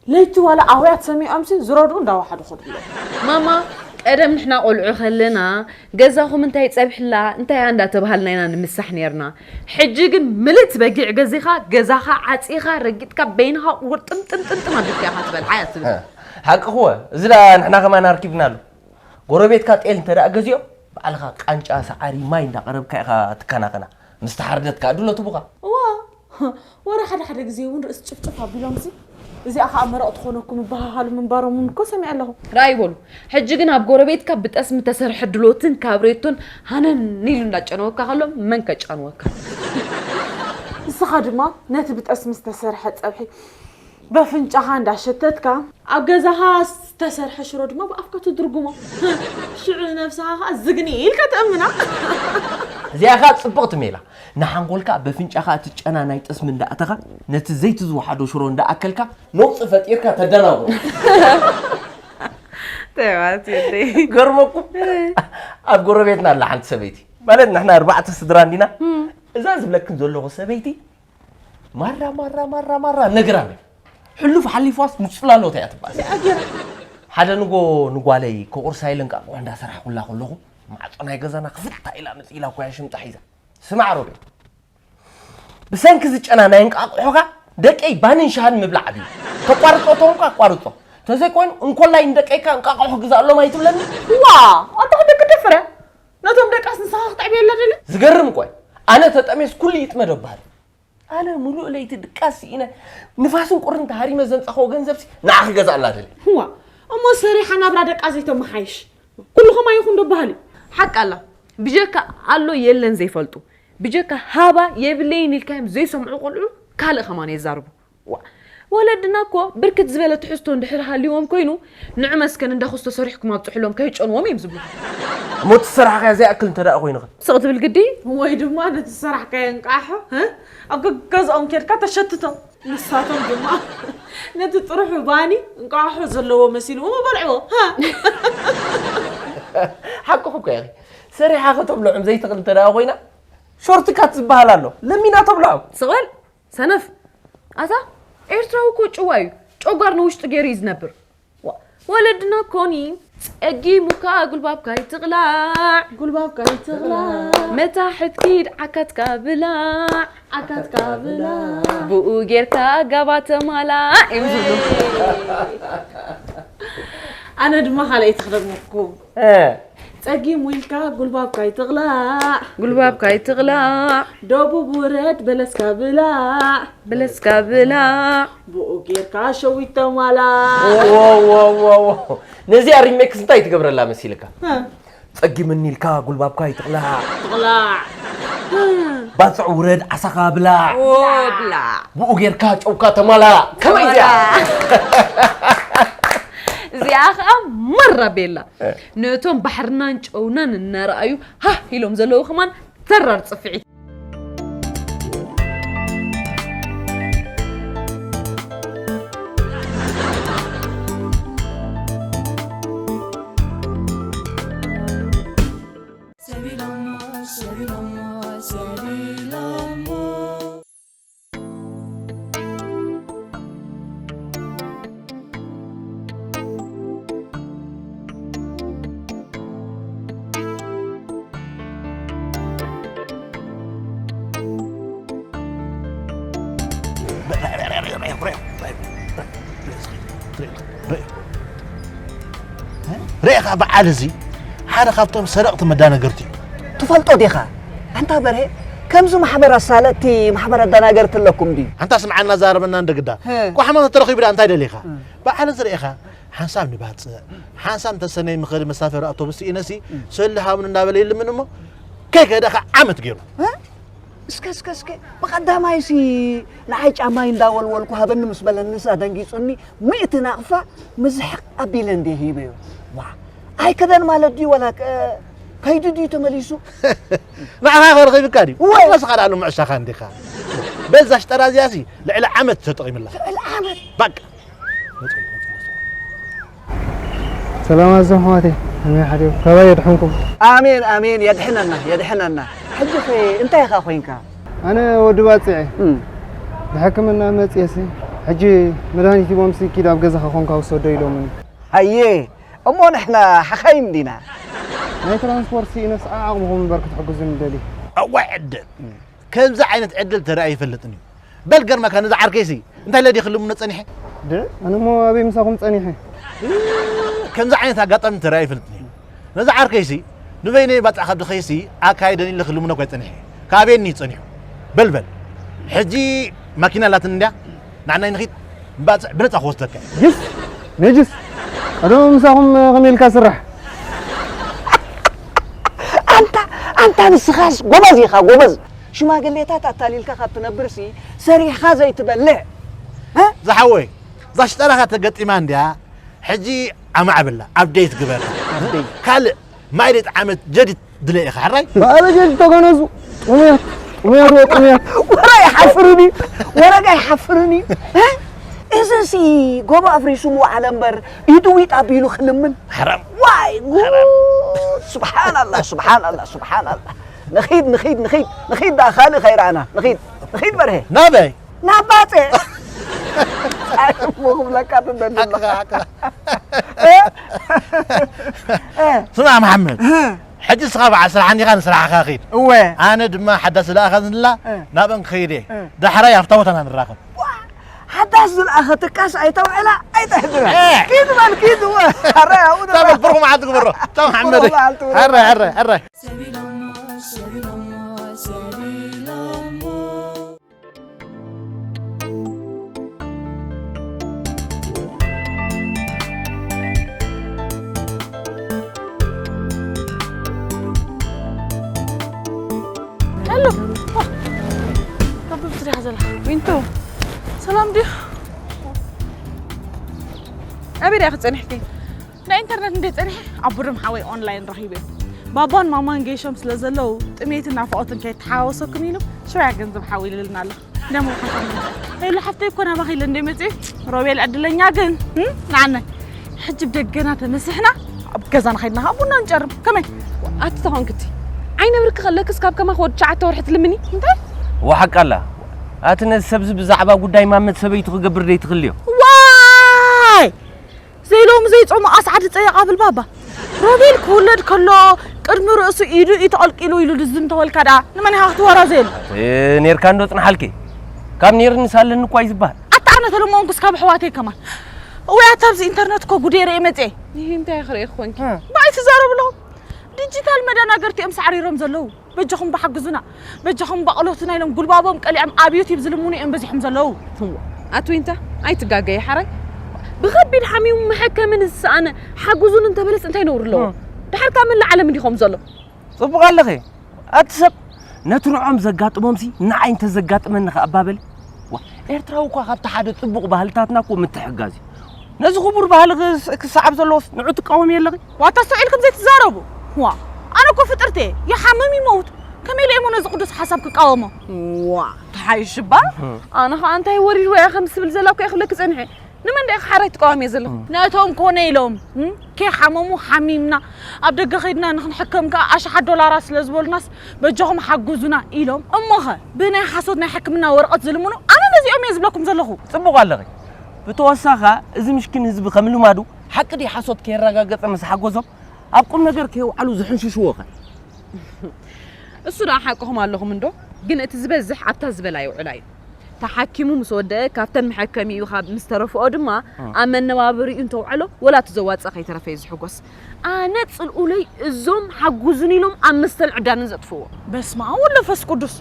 ለይቲ ዋላ ኣውያት ሰሚዖምሲ ዝረድኡ እንዳወሓዱ ኸዱ ኣለዉ። ማማ፣ ቀደም ንሕና ቆልዑ ከለና ገዛኹም እንታይ ጸብሕላ፣ እንታይ እያ እንዳተባሃልና ኢና ንምሳሕ ኔርና። ሕጂ ግን ምልእቲ በጊዕ ገዚኻ፣ ገዛኻ ዓጺኻ፣ ረጊጥካ በይንኻ ውርጥምጥምጥምጥም ኣቢልካ ኢኻ ትበልዓ እያ ትብል። ሓቅኽወ፣ እዚ ደኣ ንሕና ከማን ኣርኪብና ኣሎ። ጎረቤትካ ጤል እንተ ደኣ ገዚኦም፣ ባዕልኻ ቃንጫ፣ ሰዓሪ፣ ማይ እንዳቐረብካ ኢኻ ትከናኸና። ምስ ተሓርደት ከኣ ድሎ ትቡኻ። እዋ፣ ወረ ሓደ ሓደ ግዜ እውን ርእሲ ጭፍጭፍ ኣቢሎምሲ፣ እዚኣ ኸኣ መረቕ ትኾነኩም ይበሃሃሉ ምንባሮም እውን እኮ ሰሚዐ ኣለኹ። ራእይ በሉ፣ ሕጂ ግን ኣብ ጎረቤትካ ብጠስሚ ተሰርሐ ድሎትን ካብሬቶን ሃነን ኢሉ እንዳጨነወካ ከሎ መን ከጫንወካ? ንስኻ ድማ ነቲ ብጠስሚ ዝተሰርሐ ጸብሒ በፍንጫኻ እንዳሸተትካ፣ ኣብ ገዛኻ ዝተሰርሐ ሽሮ ድማ ብኣፍካ ትድርጉሞ። ሽዑ ንነብስኻ ኸኣ ዝግኒ ኢልካ ትእምና። እዚኣ ኸኣ ጽብቕቲ ሜላ። ንሓንጎልካ በፍንጫኻ እቲ ጨና ናይ ጠስሚ እንዳኣተኻ፣ ነቲ ዘይቲ ዝወሓዶ ሽሮ እንዳኣከልካ፣ ነቑጺ ፈጢርካ ተደናጉሮ። ተዋት የደይ። ገርመኩም? ኣብ ጎረቤትና ኣላ ሓንቲ ሰበይቲ። ማለት ንሕና ኣርባዕተ ስድራ እንዲና። እዛ ዝብለክን ዘለኹ ሰበይቲ ማራ፣ ማራ፣ ማራ፣ ማራ ነግራም እያ። ሕሉፍ ሓሊፋስ ንጽላሎት እያ ትባል። ሓደ ንጎ ንጓለይ ከቑርሳ ኢለ እንቃቑሖ እንዳሰራሕኩላ ከለኹ፣ ማዕጾ ናይ ገዛና ክፍታ ኢላ መጺኢላ እኮ እያ ሽምጣ ሒዛ። ስማዕ ሮቤል፣ ብሰንኪ እዚ ጨና ናይ እንቃቑሖኻ ደቀይ ባንን ሻህን ምብላዕ ኣብዩ። ተቋርጾ ተኾንካ ኣቋርጾ። ተዘይኮይኑ እንኮላይ ንደቀይካ እንቃቑሖ ግዛእሎም ኣይትብለኒ? ዋ፣ ኣታ ክንደይ ክትደፍር እያ? ነቶም ደቃስ ንስኻ ክተዕብየላ ደለ? ዝገርም እኮ እዩ። ኣነ ተጠሜስ ኩሉ ይጥመዶ በሃል። ኣነ ሙሉእ ለይቲ ድቃስ ስኢነ፣ ንፋስን ቁርን ተሃሪመ ዘምጻኽዎ ገንዘብሲ ንዓኺ ገዛእላ ደልየ። እዋ፣ እሞ ሰሪሓ ናብራ ደቃ ዘይተመሓይሽ? ኩሉ ኸማይ ይኹን ዶ በሃሊ? ሓቂ ኣላ። ብጀካ ኣሎ የለን ዘይፈልጡ፣ ብጀካ ሃባ የብለይን ኢልካዮም ዘይሰምዑ ቆልዑ ካልእ ኸማን የዛርቡ። ዋ፣ ወለድና እኮ ብርክት ዝበለ ትሕዝቶ እንድሕር ሃልይዎም ኮይኑ፣ ንዑ መስከን እንዳ ኩስቶ ሰሪሕኩም ኣብጽሑሎም ከይጨንዎም እዮም ዝብሉ። እሞ እቲ ዝሰራሕካዮ ዘይኣክል እንተ ደኣ ኮይኑ ኸ? ስቕ ትብል ግዲ? ወይ ድማ ነቲ ዝሰራሕካዮ እንቃሖ፣ እ? ኣብ ገገዝኦም ኬድካ ተሸትቶ። ንሳቶም ድማ ነቲ ጥርሑ ባኒ እንቃሖ ዘለዎ መሲልዎም በልዕዎ። ሃ! ሓቅኹም እኮ ኢኺ። ሰሪሓ ከተብልዖም ዘይትኽእል እንተ ደኣ ኮይና፣ ሾርት ካት ዝበሃል ኣሎ። ለሚና ተብልዖም። ስቕ በል ሰነፍ። ኣታ ኤርትራዊ እኮ ጭዋ እዩ። ጨጓር ንውሽጡ ገይሩ እዩ ዝነብር። ዋ፣ ወለድና ኮኒ ጸጊሙካ ጉልባብካ ይትቕላዕ። ጉልባብካ ይትቕላዕ። መታሕት ኪድ ዓካትካ ብላዕ። ዓካትካ ብላዕ። ብኡ ጌርካ ኣጋባ ተማላዕ እዮም ዝብሉ። ኣነ ድማ ካልኣይቲ ክደግመኩም። እ። ጸጊሙ ኢልካ ጉልባብካ ይትቕላዕ። ጉልባብካ ይትቕላዕ። ደቡብ ውረድ በለስካ ብላዕ። በለስካ ብላዕ። ብኡ ጌርካ ሸዊት ተማላዕ። ዎ፣ ዎ፣ ዎ፣ ዎ። ነዚኣ ሪሜክስ እንታይ ትገብረላ መሲልካ? እ። ጸጊምኒ ኢልካ ጉልባብካ ይትቕላዕ። ትቕላዕ። ባጽዕ ውረድ ዓሳኻ ብላዕ። ዎ፣ ብላዕ። ብኡ ጌርካ ጨውካ ተማላዕ። ከመይ እዚኣ? ተማላዕ። እዚኣ ኸኣ ማራ ቤላ። እ። ነቶም ባሕርናን ጨውናን እናረኣዩ ሃህ ኢሎም ዘለዉ ከማን ተራር ጽፍዒት። ርኢኻ በዓል እዚ ሓደ ካብቶም ሰረቕቲ መዳነገርቲ እዩ። ትፈልጦ ዲኻ ኣንታ በርሄ፣ ከምዚ ማሕበር ኣሳለጥቲ ማሕበር ኣደናገርቲ ኣለኩም ድዩ? ኣንታ ስምዓና ዛረበና እንደ ግዳ። ህ። ኳሕማ ተረኺቡ ዳ እንታይ ደሊኻ? ህ። በዓል እዚ ርኢኻ ሓንሳብ ንባጽዕ ሓንሳብ እንተሰነይ ምኽእል መሳፈሪ ኣውቶቡስ ስኢነሲ ሰሊ ሃቡን እንዳበለ ይልምን እሞ ከይከደ ከዓ ዓመት ገይሩ። እ? እስከ እስከ እስከ ብቐዳማይሲ ንዓይ ጫማይ እንዳወልወልኩ ሃበኒ ምስ በለኒስ ኣደንጊጹኒ ሚእቲ ናቕፋ ምዝሕቕ ኣቢለ እንድየ ሂበዮ። ዋ ኣይከደን ማለት ድዩ ወላ ከ- ከይዱ ድዩ ተመሊሱ? ንዓኻ ከርኺብካ ድዩ? ወይ! ኣትለስ ካልኣሉ ምዕሻኻ እንዲኻ። በዛ ሽጠራ እዚኣሲ ልዕሊ ዓመት ተጠቒምላ። ልዕሊ ዓመት? ባቅ! ሰላም ኣዞም ኣሕዋተይ ከመይ ሓዲሩ ካባይ የድሕንኩም። ኣሜን ኣሜን የድሕነና የድሕነና። ሕጂ ኸ እንታይ ኢኻ ኮይንካ? ኣነ ወዲ ባጽዕ እየ። እም። ብሕክምና መጽየሲ ሕጂ መድሃኒት ሂቦምሲ ኪድ ኣብ ገዛኻ ኮንካ ውሰዶ ኢሎምኒ። ሃየ እሞ ንሕና ሓኻይም ዲና? ናይ ትራንስፖርት ስኢነስ ዓዓቕምኹም እምበር ክትሕግዙኒ ደልየ። እዋይ ዕድል! ከምዚ ዓይነት ዕድል ተራእዩ ኣይፈልጥን እዩ። በል ገርመካ ነዚ ዓርከይሲ እንታይ ኢለ ድየ ክልምኖ ጸኒሐ? ድ- ኣነ እሞ ኣበይ ምሳኹም ጸኒሐ? ከምዚ ዓይነት ኣጋጣሚ ተራእዩ ኣይፈልጥን እዩ። ነዚ ዓርከይሲ ንበይነይ ባጽዕ ካብ ድኸይሲ ኣካይደን ኢለ ክልምኖ እኳ ጸኒሐ። ካበየኒ እዩ ጸኒሑ? በል በል። ሕጂ ማኪና ኣላትኒ እንድያ ንዓናይ ንኺድ ባጽዕ ብነጻ ክወስደካ። ጅስ ነጅስ ቀደም ምሳኹም ከመይ ኢልካ ስራሕ? ኣንታ ኣንታ ንስኻስ ጎበዝ ኢኻ ጎበዝ። ሽማግሌታት ኣታሊልካ ካብ ትነብርሲ ሰሪሕኻ ዘይትበልዕ። እ? ዝሓወይ እዛ ሽጠራኻ ተገጢማ እንድያ። ሕጂ ኣማዕብላ ኣፕዴት ግበራ። ኣፕዴት። ካልእ ማይሌት ዓመት ጀዲድ ድለ ኢኻ ሕራይ። ባለ ጀዲድ ተገነዙ ጥሙያት ጥሙያት ወ ጥሙያት። ወረ ይሓፍርኒ ወረጋ ይሓፍርኒ። እ? እዚሲ ጎቦ ኣፍሪሱ መዋዕለ እምበር ኢዱ ዊጥ ኣቢሉ ክልምን። ሓራም። ዋይ ጉድ! ሓራም። ስብሓን ኣላህ ስብሓን ኣላህ ስብሓን ኣላህ። ንኺድ ንኺድ ንኺድ ንኺድ ዳ ካልእ ከይረኣና ንኺድ ንኺድ በርሄ። ናበይ? ናብ ባጽዕ። እንታይ እሞ ክብለካ ትደሊ ኣለኻ? ሓቅኻ፣ ሓቅኻ። እ? እ? ስማዕ መሓመድ፣ እ? ሕጂ ንስኻ በዓል ስራሕ እንዲኻ ንስራሕኻ ኺድ። እወ። ኣነ ድማ ሓዳስ ዝለኣኸትላ እ? ናብአን ክኸይድ እየ። እ? ዳሕራይ ኣብታ ቦታ ኢና ንራኸብ። ዋ! ሓዳስ ዝለኣኸትካስ ኣይተውዕላ ኣይተሕድራ። እ? ኪድ በል ኪድ እወ። ኣረ ኣብኡ እታ በል ብሩኽ መዓልቲ ግበሮ። ቻው መሓመድ። ብሩኽ መዓልቲ ግበሮ። ኣረ፣ ኣረ፣ ኣረ። ሄሎ፣ ዋ፣ ካብ ብብቲ ዲኻ ዘለኻ? ዊንቶ፣ ሰላም ድዩ? ኣበይ ዲኻ ጸኒሕኪ? ናይ ኢንተርነት እንዴ ጸኒሐ ኣቦዶም ሓወይ ኦንላይን ረኺበ። ባባን ማማን ገይሾም ስለ ዘለዉ ጥሜትን ናፍቖትን ከይተሓዋወሰኩም ኢሉ ሽውያ ገንዘብ ሓዊሉልና ኣሎ። ደሞ ሓሳብ ምንታይ? ሄሉ ሓፍተይ እኮ ናባኺ ኢለ እንዴ መጽእ ሮቤል ዕድለኛ ግን፣ እም፣ ንዓናይ። ሕጂ ብደገና ተመስሕና ኣብ ገዛና ከይድና ከዓ ቡና ንጨርም። ከመይ? ኣቲ ተኾንክቲ ዓይነ ብርክ ከለክስ ካብ ከማኽ ወዲ ትሽዓተ ወርሒ ትልምኒ? እንታይ? ወሓቅ ኣላ። ኣቲ ነዚ ሰብዚ ብዛዕባ ጉዳይ ማመት ሰበይቱ ክገብር ደይትኽልዮ? ዋይ! ዘይሎሚ ዘይጾሙ ኣስዓዲ ጸየቕ ኣብል ባባ። ሮቤል ክውለድ ከሎ ቅድሚ ርእሱ ኢዱ እዩ ተቐልቂሉ ኢሉ ድዝም ተወልካ ደኣ ንመን ኢኻ ክትወራዘየሉ? ኣቲ ኔርካ እንዶ ጽንሓልኪ? ካብ ኔርኒ ሳለኒ እኳ እዩ ዝበሃል። ኣታ ኣነ ተለመንኩስ ካብ ኣሕዋተይ ከማን። እወ ኣታ ኣብዚ ኢንተርነት እኮ ጉድ ርእየ መጽየ። ይህ እንታይ ክርኢ ኮንኪ? ባይ ትዛረቡ ኣለኹም። ዲጂታል መደናገርቲ እዮም ሳዕሪሮም ዘለዉ። በጃኹም ብሓግዙና። በጃኹም ባቕሎትና ኢሎም ጉልባቦም ቀሊዖም ኣብ ዩቲብ ዝልምኑ እዮም በዚሖም ዘለዉ። እዋ፣ ኣቲ ዊንታ፣ ኣይትጋገዪ ሓራይ። ብኸቢድ ሓሚሙ መሐከሚ ንዝሰኣነ ሓግዙኒ እንተበለስ እንታይ ነውሪ ኣለዎ? ድሓር ካብ መላእ ዓለም እንዲኾም ዘሎ። ጽቡቕ ኣለኺ። ኣቲ ሰብ ነቲ ንዖም ዘጋጥሞምሲ ንዓይ እንተዘጋጥመኒ ከኣ እባ በሊ። ዋ፣ ኤርትራዊ እኳ ካብቲ ሓደ ጽቡቕ ባህልታትና እኮ ምትሕጋዝ እዩ። ነዚ ክቡር ባህሊ ክስ- ክሰዓብ ዘለዎስ ንዑ ትቃወም የለኺ? ዋታ ኣስተውዒልኩም ዘይትዛረቡ። ዋ ኣነ እኮ ፍጥርቴ ይሓምም ይመውት ከመይ ኢለ እሞ ነዚ ቅዱስ ሓሳብ ክቃወሞ? ዋ ተሓይሽ እባ ኣነ ኸዓ እንታይ ወሪድዋ እየ ከም ዝብል ዘላ እኮ እየ ክብለኪ ጸኒሐ። ንመን ደኣ ሓራይ ትቃወምዮ ዘለኹ? ነቶም ኮነ ኢሎም እም፣ ከይሓመሙ ሓሚምና ኣብ ደገ ኸይድና ንክንሕከም ከኣ ኣሽሓት ዶላራት ስለ ዝበሉናስ በጃኹም ሓጉዙና ኢሎም እሞኸ ብናይ ሓሶት ናይ ሕክምና ወረቐት ዝልምኑ ኣነ ነዚኦም እየ ዝብለኩም ዘለኹ። ጽቡቕ ኣለኺ። ብተወሳኺ እዚ ምሽኪን ህዝቢ ከም ልማዱ ሓቂ ድዩ ሓሶት ከየረጋገጸ ምስ ሓጎዞም ኣብ ቁም ነገር ከየውዓሉ ዝሕንሽሽዎ ኸ? እሱ ደኣ ሓቅኹም ኣለኹም እንዶ ግን እቲ ዝበዝሕ ኣብታ ዝበላ ይውዕላ እዩ። ተሓኪሙ ምስ ወደአ ካብተን መሐከሚኡ ካብ ምስ ተረፍኦ ድማ ኣብ መነባብሪኡ እንተውዕሎ ወላ እቲ ዘዋፅእ ከይተረፈ እዩ ዝሕጎስ። ኣነ ፅልኡለይ እዞም ሓጉዙኒ ኢሎም ኣብ መስተን ዕዳንን ዘጥፍዎ። በስመ ኣብ ወወልድ ወመንፈስ ቅዱስ።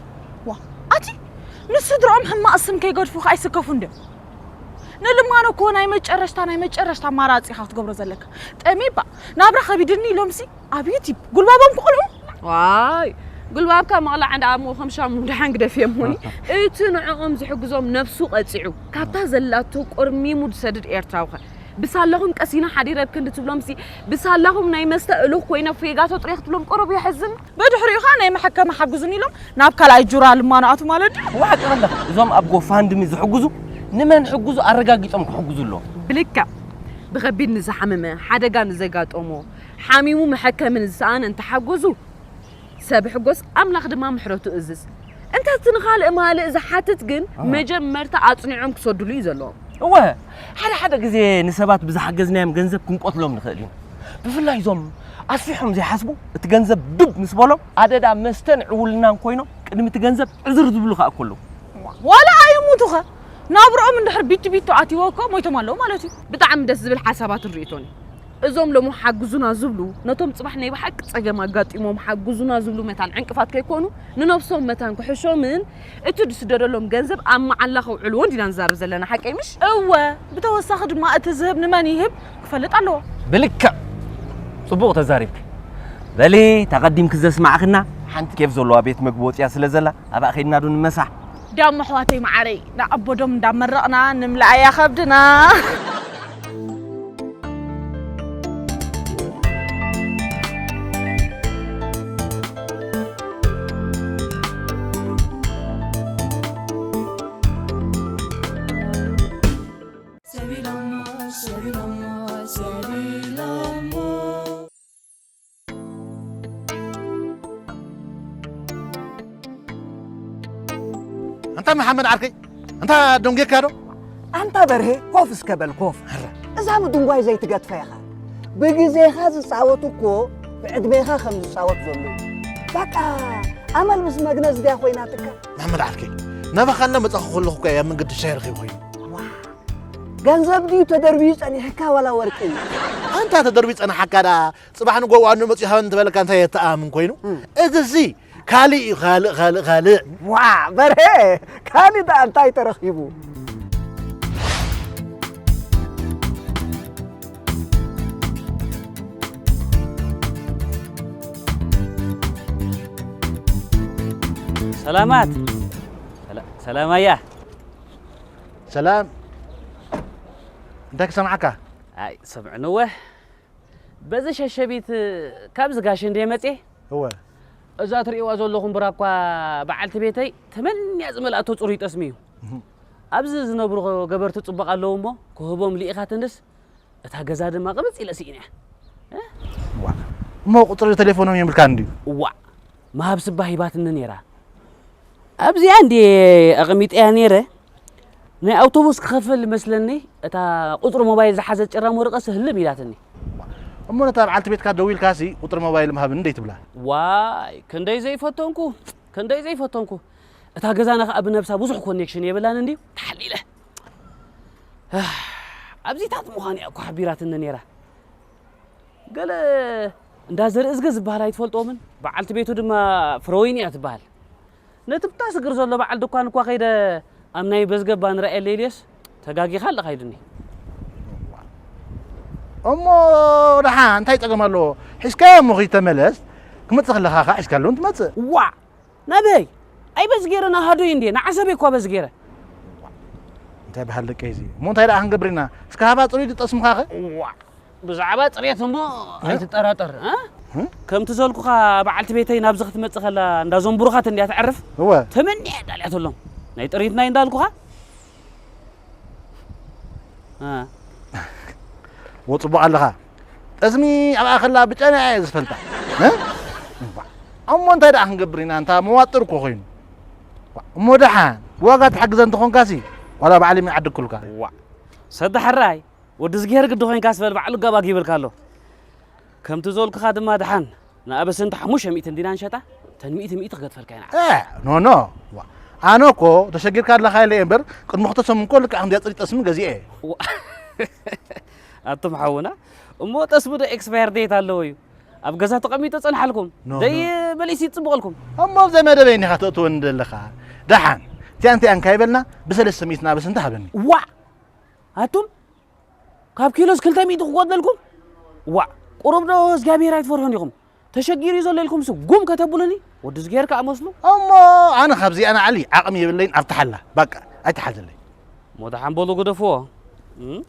ዋ ኣቲ ንስድርኦም ሕማቕ ስም ከይገድፉ ከ ኣይስከፉን ድዮም? ንልማኖ እኮ ናይ መጨረሽታ ናይ መጨረሽታ ኣማራፂ ኢኻ ክትገብሮ ዘለካ። ጠሜባ ናብራ ከቢድኒ ኢሎምሲ ኣብ ዩቲብ ጉልባቦም ክቕልዑ። ዋይ ጉልባብካ ምቕላዕ እንዳ ኣሞ ከም ሻሙ ደሓን ግደፍዮ እሞኒ እቲ ንዕኦም ዝሕግዞም ነብሱ ቀፂዑ ካብታ ዘላቶ ቆርሚሙ ዝሰድድ ኤርትራዊ ኸ ብሳላኹም ቀሲና ሓዲረ ኣብ ክንዲ ትብሎምሲ ብሳላኹም ናይ መስተ እሉኽ ኮይነ ፌጋ ተጥርዮ ክትብሎም ቁሩብ የሕዝን። ብድሕሪኡ ኸኣ ናይ መሐከሚ ሓግዙኒ ኢሎም ናብ ካልኣይ ጁራ ልማኖ ኣትው ማለት ድዩ? ዋዕ ጥቕለኽ እዞም ኣብ ጎፋንድሚ ዝሕግዙ ንመን ሕግዙ ኣረጋጊጾም ክሕግዙ ኣለዎም። ብልክዕ ብኸቢድ ንዝሓመመ፣ ሓደጋ ንዘጋጠሞ፣ ሓሚሙ መሐከሚ ንዝሰኣነ እንተሓገዙ ሰብ ይሕጎስ ኣምላኽ ድማ ምሕረቱ እዝዝ። እንተ እቲ ንኻልእ ማልእ ዝሓትት ግን መጀመርታ ኣጽኒዖም ክሰዱሉ እዩ ዘለዎም። እወ ሓደ ሓደ ግዜ ንሰባት ብዝሓገዝናዮም ገንዘብ ክንቀትሎም ንኽእል ኢና። ብፍላይ እዞም ኣስፊሖም ዘይሓስቡ እቲ ገንዘብ ድብ ምስ በሎም ኣደዳ መስተን ዕውልናን ኮይኖም ቅድሚ እቲ ገንዘብ ዕዝር ዝብሉ ከኣ እኮ ኣለዉ። ዋላ ኣይሙቱኸ ናብርኦም እንድሕር ቢቲ ቢቶ ኣትይዎ እኮ ሞይቶም ኣለዉ ማለት እዩ። ብጣዕሚ ደስ ዝብል ሓሳባትን ርእይቶን እዩ። እዞም ሎሚ ሓግዙና ዝብሉ ነቶም ጽባሕ ናይ ብሓቂ ጸገም ኣጋጢሞም ሓግዙና ዝብሉ መታን ዕንቅፋት ከይኮኑ ንነብሶም መታን ክሕሾምን እቲ ዝስደደሎም ገንዘብ ኣብ መዓላ ከውዕልዎ እንዲና ንዛረብ ዘለና ሓቀይ ምሽ? እወ ብተወሳኺ ድማ እቲ ዝህብ ንመን ይህብ ክፈልጥ ኣለዎ። ብልክዕ ጽቡቕ ተዛሪብኪ። በሊ ተቐዲምኪ ዘስማዕኽና ሓንቲ ኬፍ ዘለዋ ቤት መግቢ ወጽያ ስለ ዘላ ኣብኣ ኸይድና ዶ ንመሳሕ? ዳሞ ኣሕዋተይ መዓረይ ንኣቦዶም እንዳመረቕና ንምልኣያ ከብድና። ኣንታ መሓመድ ዓርከይ ኣንታ ደንጌካ ዶ? ኣንታ በርሄ ኮፍ እስከ በል ኮፍ። እዛ ምድንጓይ ዘይትገድፋ ኢኻ። ብግዜኻ ዝጻወት እኮ ብዕድሜኻ ከም ዝጻወት ዘሎ እዩ። በቃ ኣመል ምስ መግነዝ ድያ ኮይናትካ። መሓመድ ዓርከይ ናባኻና መጻኹ ከለኹ እኮ እያ መንገዲ ሻሂ ረኺቡ ኮይኑ። ገንዘብ ድዩ ተደርብዩ ጸኒሕካ ዋላ ወርቂ እዩ? ኣንታ ተደርብዩ ጸንሓካ ደኣ ጽባሕ ንጎ ዋኑ መጺኡ ሃበኒ እንተበለካ እንታይ የተኣምን ኮይኑ? እዚሲ ካልእ እዩ ካልእ ካልእ ካልእ። ዋ በርሄ ካልእ ደኣ እንታይ ተረኺቡ? ሰላማት ሰላማያ ሰላም እንታይ ክሰምዓካ? ኣይ ሰምዕንወ በዚ ሸሸቢት ካብዚ ጋሽ እንደ መጽየ እወ እዛ ትርእይዋ ዘለኹም ብራኳ በዓልቲ ቤተይ ተመንያ ዝመልኣቶ ጽሩይ ጠስሚ እዩ። ኣብዚ ዝነብሩ ገበርቲ ጽቡቕ ኣለዉ እሞ ክህቦም ልኢኻትንስ እታ ገዛ ድማ ቅብጽ ኢለ ስኢነያ። እሞ ቁፅሪ ቴሌፎኖም የብልካን ድዩ? እዋእ፣ መሃብ ስባ ሂባትኒ ነይራ። ኣብዚኣ እንድየ ኣቐሚጠያ ነይረ። ናይ ኣውቶቡስ ክኸፍል መስለኒ፣ እታ ቁፅሪ ሞባይል ዝሓዘት ጭራም ወረቐትሲ ህልም ኢላትኒ። እሞ ነታ በዓልቲ ቤትካ ደዊልካሲ ቁፅሪ ሞባይል ምሃብኒ ደይትብላ? ዋይ፣ ክንደይ ዘይፈተንኩ፣ ክንደይ ዘይፈተንኩ። እታ ገዛና ኸኣ ብነብሳ ብዙሕ ኮኔክሽን የብላን እንድዩ፣ ተሓሊለ። ኣብዚታት ምዃን እያ እኮ ሓቢራትኒ ነይራ። ገለ እንዳ ዘርእዝጊ ዝበሃል ኣይትፈልጥዎምን? በዓልቲ ቤቱ ድማ ፍረወይኒ እያ ትበሃል። ነቲ ብታ ስግር ዘሎ በዓል ድኳን እኳ ከይደ ኣብ ናይ በዝገባ ንረኣየለ ኢልየስ ተጋጊኻ ኣለኻ ኢሉኒ። እሞ ደሓ እንታይ ጸገም ኣለዎ? ሒዝካዮ እሞ ከይተመለስ ክመጽእ ከለኻ ኸዓ ሒዝካሉ እውን ትመጽእ። ዋእ! ናበይ? ኣይበዝጌረን ኣሃዱይ እንድየ፣ ንዓሰበይ እኳ በዝጌረ። እንታይ በሃል ደቀይ እዚ። እሞ እንታይ ደኣ ክንገብር ኢና? እስከ ሃባ ጽሩይ ድጠስምኻ ኸ? እዋ፣ ብዛዕባ ጽሬት እሞ ኣይትጠራጠር፣ እ? እ? ከምቲ ዘልኩኻ በዓልቲ ቤተይ ናብዚ ክትመጽእ ከላ እንዳ ዘንቡሩኻት እንድያ ተዕርፍ። እወ። ተመኒያ ዳልያትሎም። ናይ ጥሪት ናይ እንዳልኩኻ። እ። ወጽቡቕ ኣለኻ። ጠስሚ ኣብኣ ከላ ብጨና እየ ዝፈልጣ። እ? እሞ እንታይ ደኣ ክንገብር ኢና? እንታ መዋጥር እኮ ኮይኑ። እሞ ደሓን ብዋጋ ትሓግዘ እንተኾንካሲ ዋላ ባዕሊ ምን ዓድኩልካ። ዋ። ሰዳ ሕራይ ወዲ ዝጌር ግዲ ኮይንካስ በል ባዕሉ ጋባግ ይብልካ ኣሎ። ከምቲ ዘልኩኻ ድማ ደሓን ንኣበሰንቲ ሓሙሽተ ሚእቲ እንዲና ንሸጣ፣ ተን ሚእቲ ሚእቲ ክገድፈልካ ኢና። እ፣ ኖ፣ ኖ። ዋ፣ ኣነ እኮ ተሸጊርካ ኣለኻ ኢለ እየ እምበር፣ ቅድሚ ክልተ ሰሙን እኮ ልክዕ ከምዚኣ ጽሪት ጠስሚ ገዚኤ እየ። ዋ፣ ኣቱም ሓውና፣ እሞ ጠስሚ ዶ ኤክስፓየር ዴት ኣለዎ እዩ? ኣብ ገዛ ተቐሚጡ ጸንሓልኩም። ኖ፣ ደይ ኖ። በሊስ ይጽብቐልኩም። እሞ ኣብ ዘመደበይ እንዲኻ ተእትወኒ ዘለኻ። ደሓን፣ እቲኣን እቲኣን ካይበልና ብሰለስተ ሚእቲ ንኣበሰንቲ ሃበኒ። ዋ! ኣቱም ካብ ኪሎስ ክልተ ሚእቲ ክጎድለልኩም? ዋእ! ቁሩብ ዶ እግዚኣብሄር ኣይትፈርሑን ኢኹም? ተሸጊሩ እዩ ዘሎ ኢልኩምሲ ጉም ከተብሉኒ? ወዲ እግዚኣብሄር ከኣ መስሉ። እሞ ኣነ ካብዚኣ ንዓሊ ዓቕሚ የብለይን፣ ኣብትሓላ። በቃ፣ ኣይትሓልለይ። እሞ ደሓን በሉ ግደፍዎ። እም?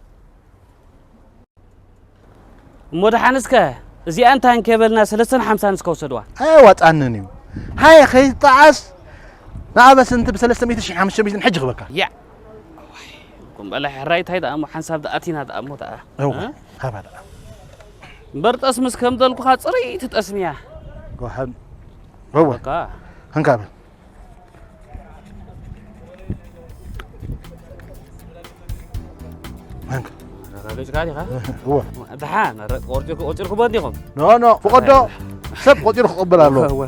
እሞ ደሓን እስከ እዚኣን ታንክ የበልና ሰለስተን ሓምሳን እስከ ውሰድዋ። ኣየዋጻንን እዩ። ሃየ ከይጠዓስ ንኣበሰንቲ ብሰለስተ ሚእቲ ሺሕ ሓሙሽተ ሚእቲ ሕጂ ክበካ። ያ። ኩም በላ ሕራይ ታይ ደኣ እሞ ሓንሳብ ደኣ ኣቲና ደኣ እሞ ደኣ። እወ፣ እ? ሃባ ደኣ። እምበር ጠስምስ ከም ዘልኩኻ ጽርይቲ ጠስሚ እያ። ወሃብ። እወ። በቃ። እንካ በል። እንካ። ኣረጋጊጽካ ዲኻ? እወ። ደሓን፣ ኣረ፣ ቆርጢ-፣ ቆጺርኩሞ እንዲኹም? ኖ፣ ኖ፣ ፍቐዶ። ሰብ ቆጺሩ ክቕበል ኣለዎ። እወ።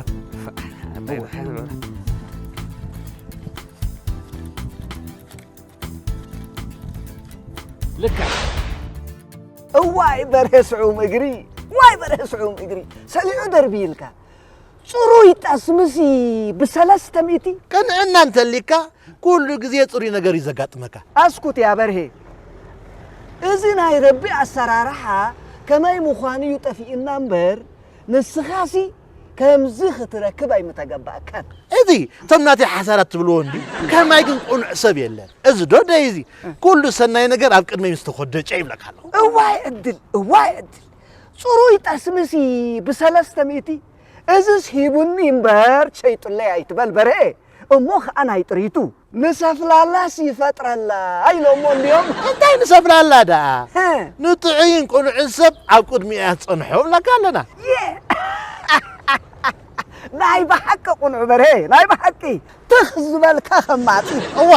ልክዕ። እዋይ በርሀ ስዑም እግሪ፣ ዋይ በርሀ ስዑም እግሪ፣ ሰሊዑ ደርቢ ኢልካ። ጽሩይ ጠስምሲ ብሰለስተ ሚእቲ? ቅንዕና እንተሊካ ኩሉ ግዜ ጽሩይ ነገር እዩ ዘጋጥመካ። ኣስኩት ያ በርሄ፣ እዚ ናይ ረቢ ኣሰራርሓ ከመይ ምዃኑ እዩ ጠፊኡና እምበር፣ ንስኻሲ ከምዚ ክትረክብ ኣይምተገባእካን። እዚ እቶም ናተይ ሓሳራት ትብልዎ እንዲ፣ ከማይ ግን ቅኑዕ ሰብ የለን። እዚ ዶ ደይ እዚ ኩሉ ሰናይ ነገር ኣብ ቅድመይ ምስ ተኾደጨ ይብለካ ኣለኹ። እዋይ ዕድል፣ እዋይ ዕድል። ጽሩይ ጠስምሲ ብሰለስተ ሚእቲ፣ እዝስ ሂቡኒ እምበር ሸይጡለይ ኣይትበል በርኤ። እሞ ኸኣ ናይ ጥሪቱ። ንሰፍላላስ ይፈጥረላ ኢሎሞ እንድዮም። እንታይ ንሰፍላላ ደኣ? ሀ። ንጥዑይን ቅኑዕን ሰብ ኣብ ቅድሚኡ እያ ትጸንሖ እብለካ ኣለና። የ። ናይ ብሓቂ ቅኑዕ በርሄ፣ ናይ ብሓቂ። ትኽ ዝበልካ ኸማጺ። እዋ።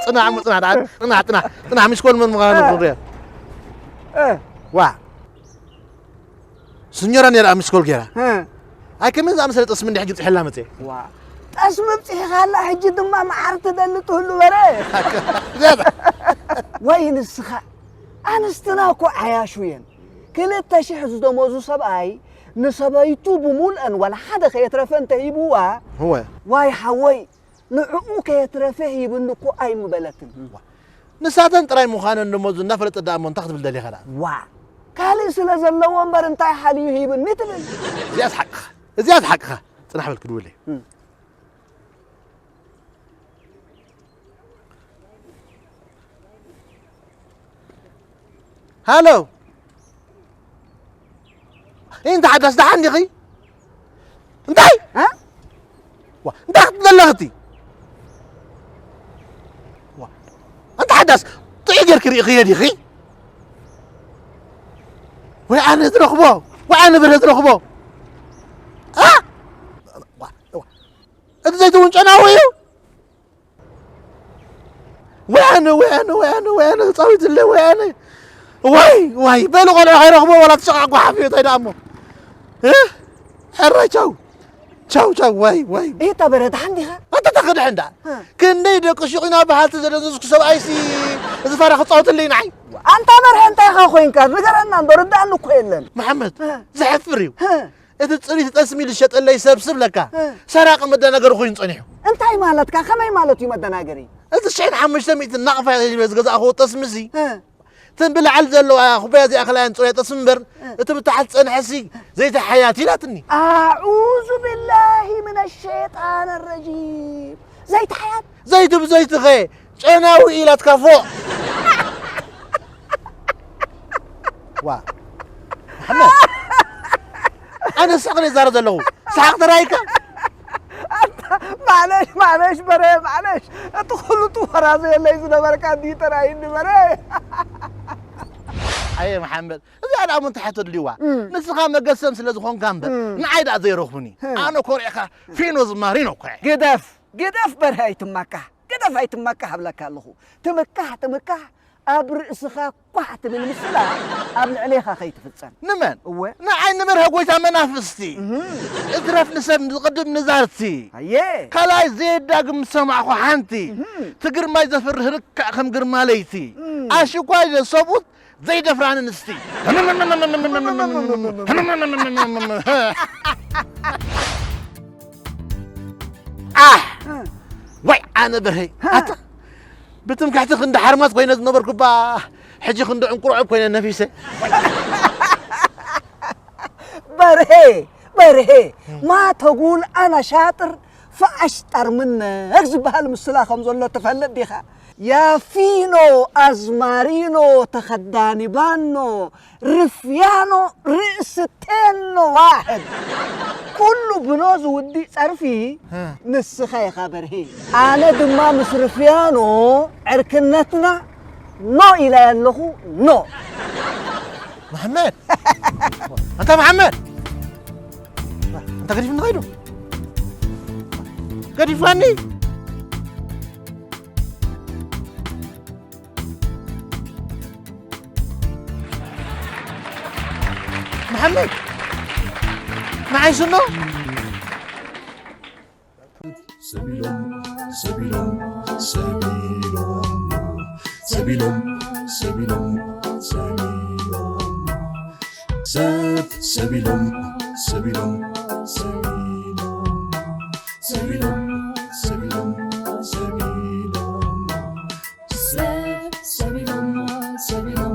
ጽናዕ እሞ ጽናዕ ደኣ። ጽናዕ፣ ጽናዕ፣ ጽናዕ፣ ሚስኮል መን ምዃኑ ክንሪኦ። እ። ዋ። ስኞራ ነይራ ኣብ ሚስኮል ገይራ። እ። ኣይ ከመይ ዝኣመሰለ ጠስሚ እንዲ ሕጂ ብጽሕላ መጽኤ። ዋ። ጠስሚ ብጽሒኻላ ሕጂ ድማ መዓር ትደሊ ትህሉ በረ። እዚኣ እታ። ወይ ንስኻ። ኣንስትና እኮ ዓያሹ እየን። ክልተ ሽሕ ዝደሞዙ ሰብኣይ ንሰበይቱ ብሙልአን ዋላ ሓደ ከየትረፈ እንተሂብዋ፣ እወ። ዋይ ሓወይ ንዕኡ ከየትረፈ ሂብኒ እኮ ኣይምበለትን። ንሳተን ጥራይ ምዃነን ደሞዙ እናፈለጠ ደኣ እሞ እንታይ ክትብል ደሊኻ ደኣ? ዋእ! ካልእ ስለ ዘለዎ እምበር እንታይ ሓልዩ ሂብኒ ትብል? እዚኣስ ሓቅኻ፣ እዚኣስ ሓቅኻ። ጽናሕ በል ክድውል እየ። ሃሎ። እንታይ ሓዳስ ደሓን ዲኺ? እንታይ? እ? ዋ፣ እንታይ ክትብሊ ኣለኺ እቲ? ዋ፣ እንታይ ሓዳስ ጥዑይ ጌርኪ ርኢኽዮ ዲኺ? ወይ ኣነ ዝረኽቦ? ዋ፣ ኣነ ብረት ረኽቦ። ኣ! ዋ፣ ዋ። እቲ ዘይትውን ጨናዊ እዩ። ወያነ፣ ወያነ፣ ወያነ፣ ወያነ፣ ተጻዊትለ ወያነ። ዋይ፣ ዋይ፣ በሉ ቆልዑ ከይረኽቦ ዋላ ትሸቓ ጓሓፍ እዩ፣ እንታይ ደኣ እሞ። እ? ሕራይ ቻው። ቻው፣ ቻው፣ ዋይ፣ ዋይ። እታ በረድ ሓንዲኻ? ኣታ ተኸድሕ እንዳ። እ። ክንደይ ደቂ ሹቕ ኢና በሃልቲ ዘደንዘዝኩ ሰብኣይሲ፣ እዚ ፋራ ክጻወትለይ ንዓይ። ኣንታ በርሀ እንታይ ኢኻ ኮይንካ? ንገረና እምበር፣ ርድኣኒ እኮ የለን። መሓመድ፣ እ። ዘሕፍር እዩ። እ። እቲ ጽሪት ጠስሚ ዝሸጠለይ ሰብ ስብ ለካ እ። ሰራቂ መደናገሪ ኮይኑ ጸኒሑ። እንታይ ማለትካ? ከመይ ማለት እዩ መደናገሪ? እዚ ሽሕን ሓሙሽተ ሚእትን ናቕፋ ኢለ ዝገዛእኽዎ ጠስሚ እዚ፣ እ። እተን ብላዕሊ ዘለዋ ኩባያ እዚኣ ከላያን ጽሩያ ጠስሚ እምበር፣ እ። እቲ ብታሕቲ ዝጸንሐሲ ዘይተሓያት ኢላትኒ። ኣዑዙ ቢላሂ ምነ ሸይጣን ረጂም። ዘይተሓያት? ዘይቱ ብዘይቱ ኸ ጨናዊ ኢላትካ ፎእ። ዋ። መሓመድ። ኣነ ሳቕ እየ ዝዛረብ ዘለኹ። ሰሓቕ ተራይካ? ኣታ፣ ማዕለሽ፣ ማዕለሽ፣ በረ፣ ማዕለሽ። እቲ ኩሉ ትወራዘየለይ ዝነበርካ እንዲ ተራይኒ በረ። ኣየ መሓመድ፣ እዚኣ ደኣ ምን ትሓቶ ድልዋ? እም። ንስኻ መገሰም ስለ ዝኾንካ እምበር፣ እም። ንዓይ ደኣ ዘይረኽቡኒ። ህም። ኣነ ኮሪዕካ ፊኖ ዝማሪ ነው እኮ። ግደፍ፣ ግደፍ በርሀ ኣይትማካህ፣ ግደፍ ኣይትማካህ እብለካ ኣለኹ። ትምካህ፣ ትምካህ፣ ኣብ ርእስኻ ኳሕ ትብል ምስላ ኣብ ልዕሌኻ ከይትፍጸም። ንመን? እወ። ንዓይ ንበርሀ ጎይታ መናፍስቲ። እህ። እትረፍ ንሰብ ዝቕድም ንዛርቲ። ኣየ። ካልኣይ ዘየዳግም ዝሰማዕኹ ሓንቲ። እህ። እቲ ግርማይ ዘፍርህ ርካዕ ከም ግርማ ለይቲ። እም። ኣሽኳይ ሰብኡት ዘይደፍራ ኣንስቲ። ኣህ! ወይ ኣነ በርሀይ። ኣታ ብትምክሕቲ ክንዲ ሓርማዝ ኮይነ ዝነበርኩ እባ፣ ሕጂ ክንዲ ዕንቁርዖብ ኮይነ ነፊሰ። በርሄ፣ በርሄ፣ ማ ተጉል ኣና ሻጥር ፈኣሽጠር ምነክ ዝበሃል ምስላ ከም ዘሎ ትፈልጥ ዲኻ? ያ ፊኖ ኣዝማሪኖ ተኸዳኒ ባኖ ርፍያኖ ርእሲ ቴኖ ዋሕድ። ኩሉ ብኖ ዝውዲእ ጸርፊ ሀ። ንስኻ ኢኻ በርሄ። ኣነ ድማ ምስ ርፍያኖ ዕርክነትና ኖ ኢለ ኣለኹ፣ ኖ። መሓመድ! ኣንታ መሓመድ! ኣንታ ገዲፍኒ ኸይዱ? ገዲፋኒ? መሓመድ! ንዓይ ስኖ? ሰቢሎም፣ ሰቢሎም፣ ሰቢሎም፣ ሰቢሎም፣ ሰቢሎም፣ ሰቢሎም፣ ሰብ፣ ሰቢሎም፣ ሰቢሎም፣ ሰቢሎም።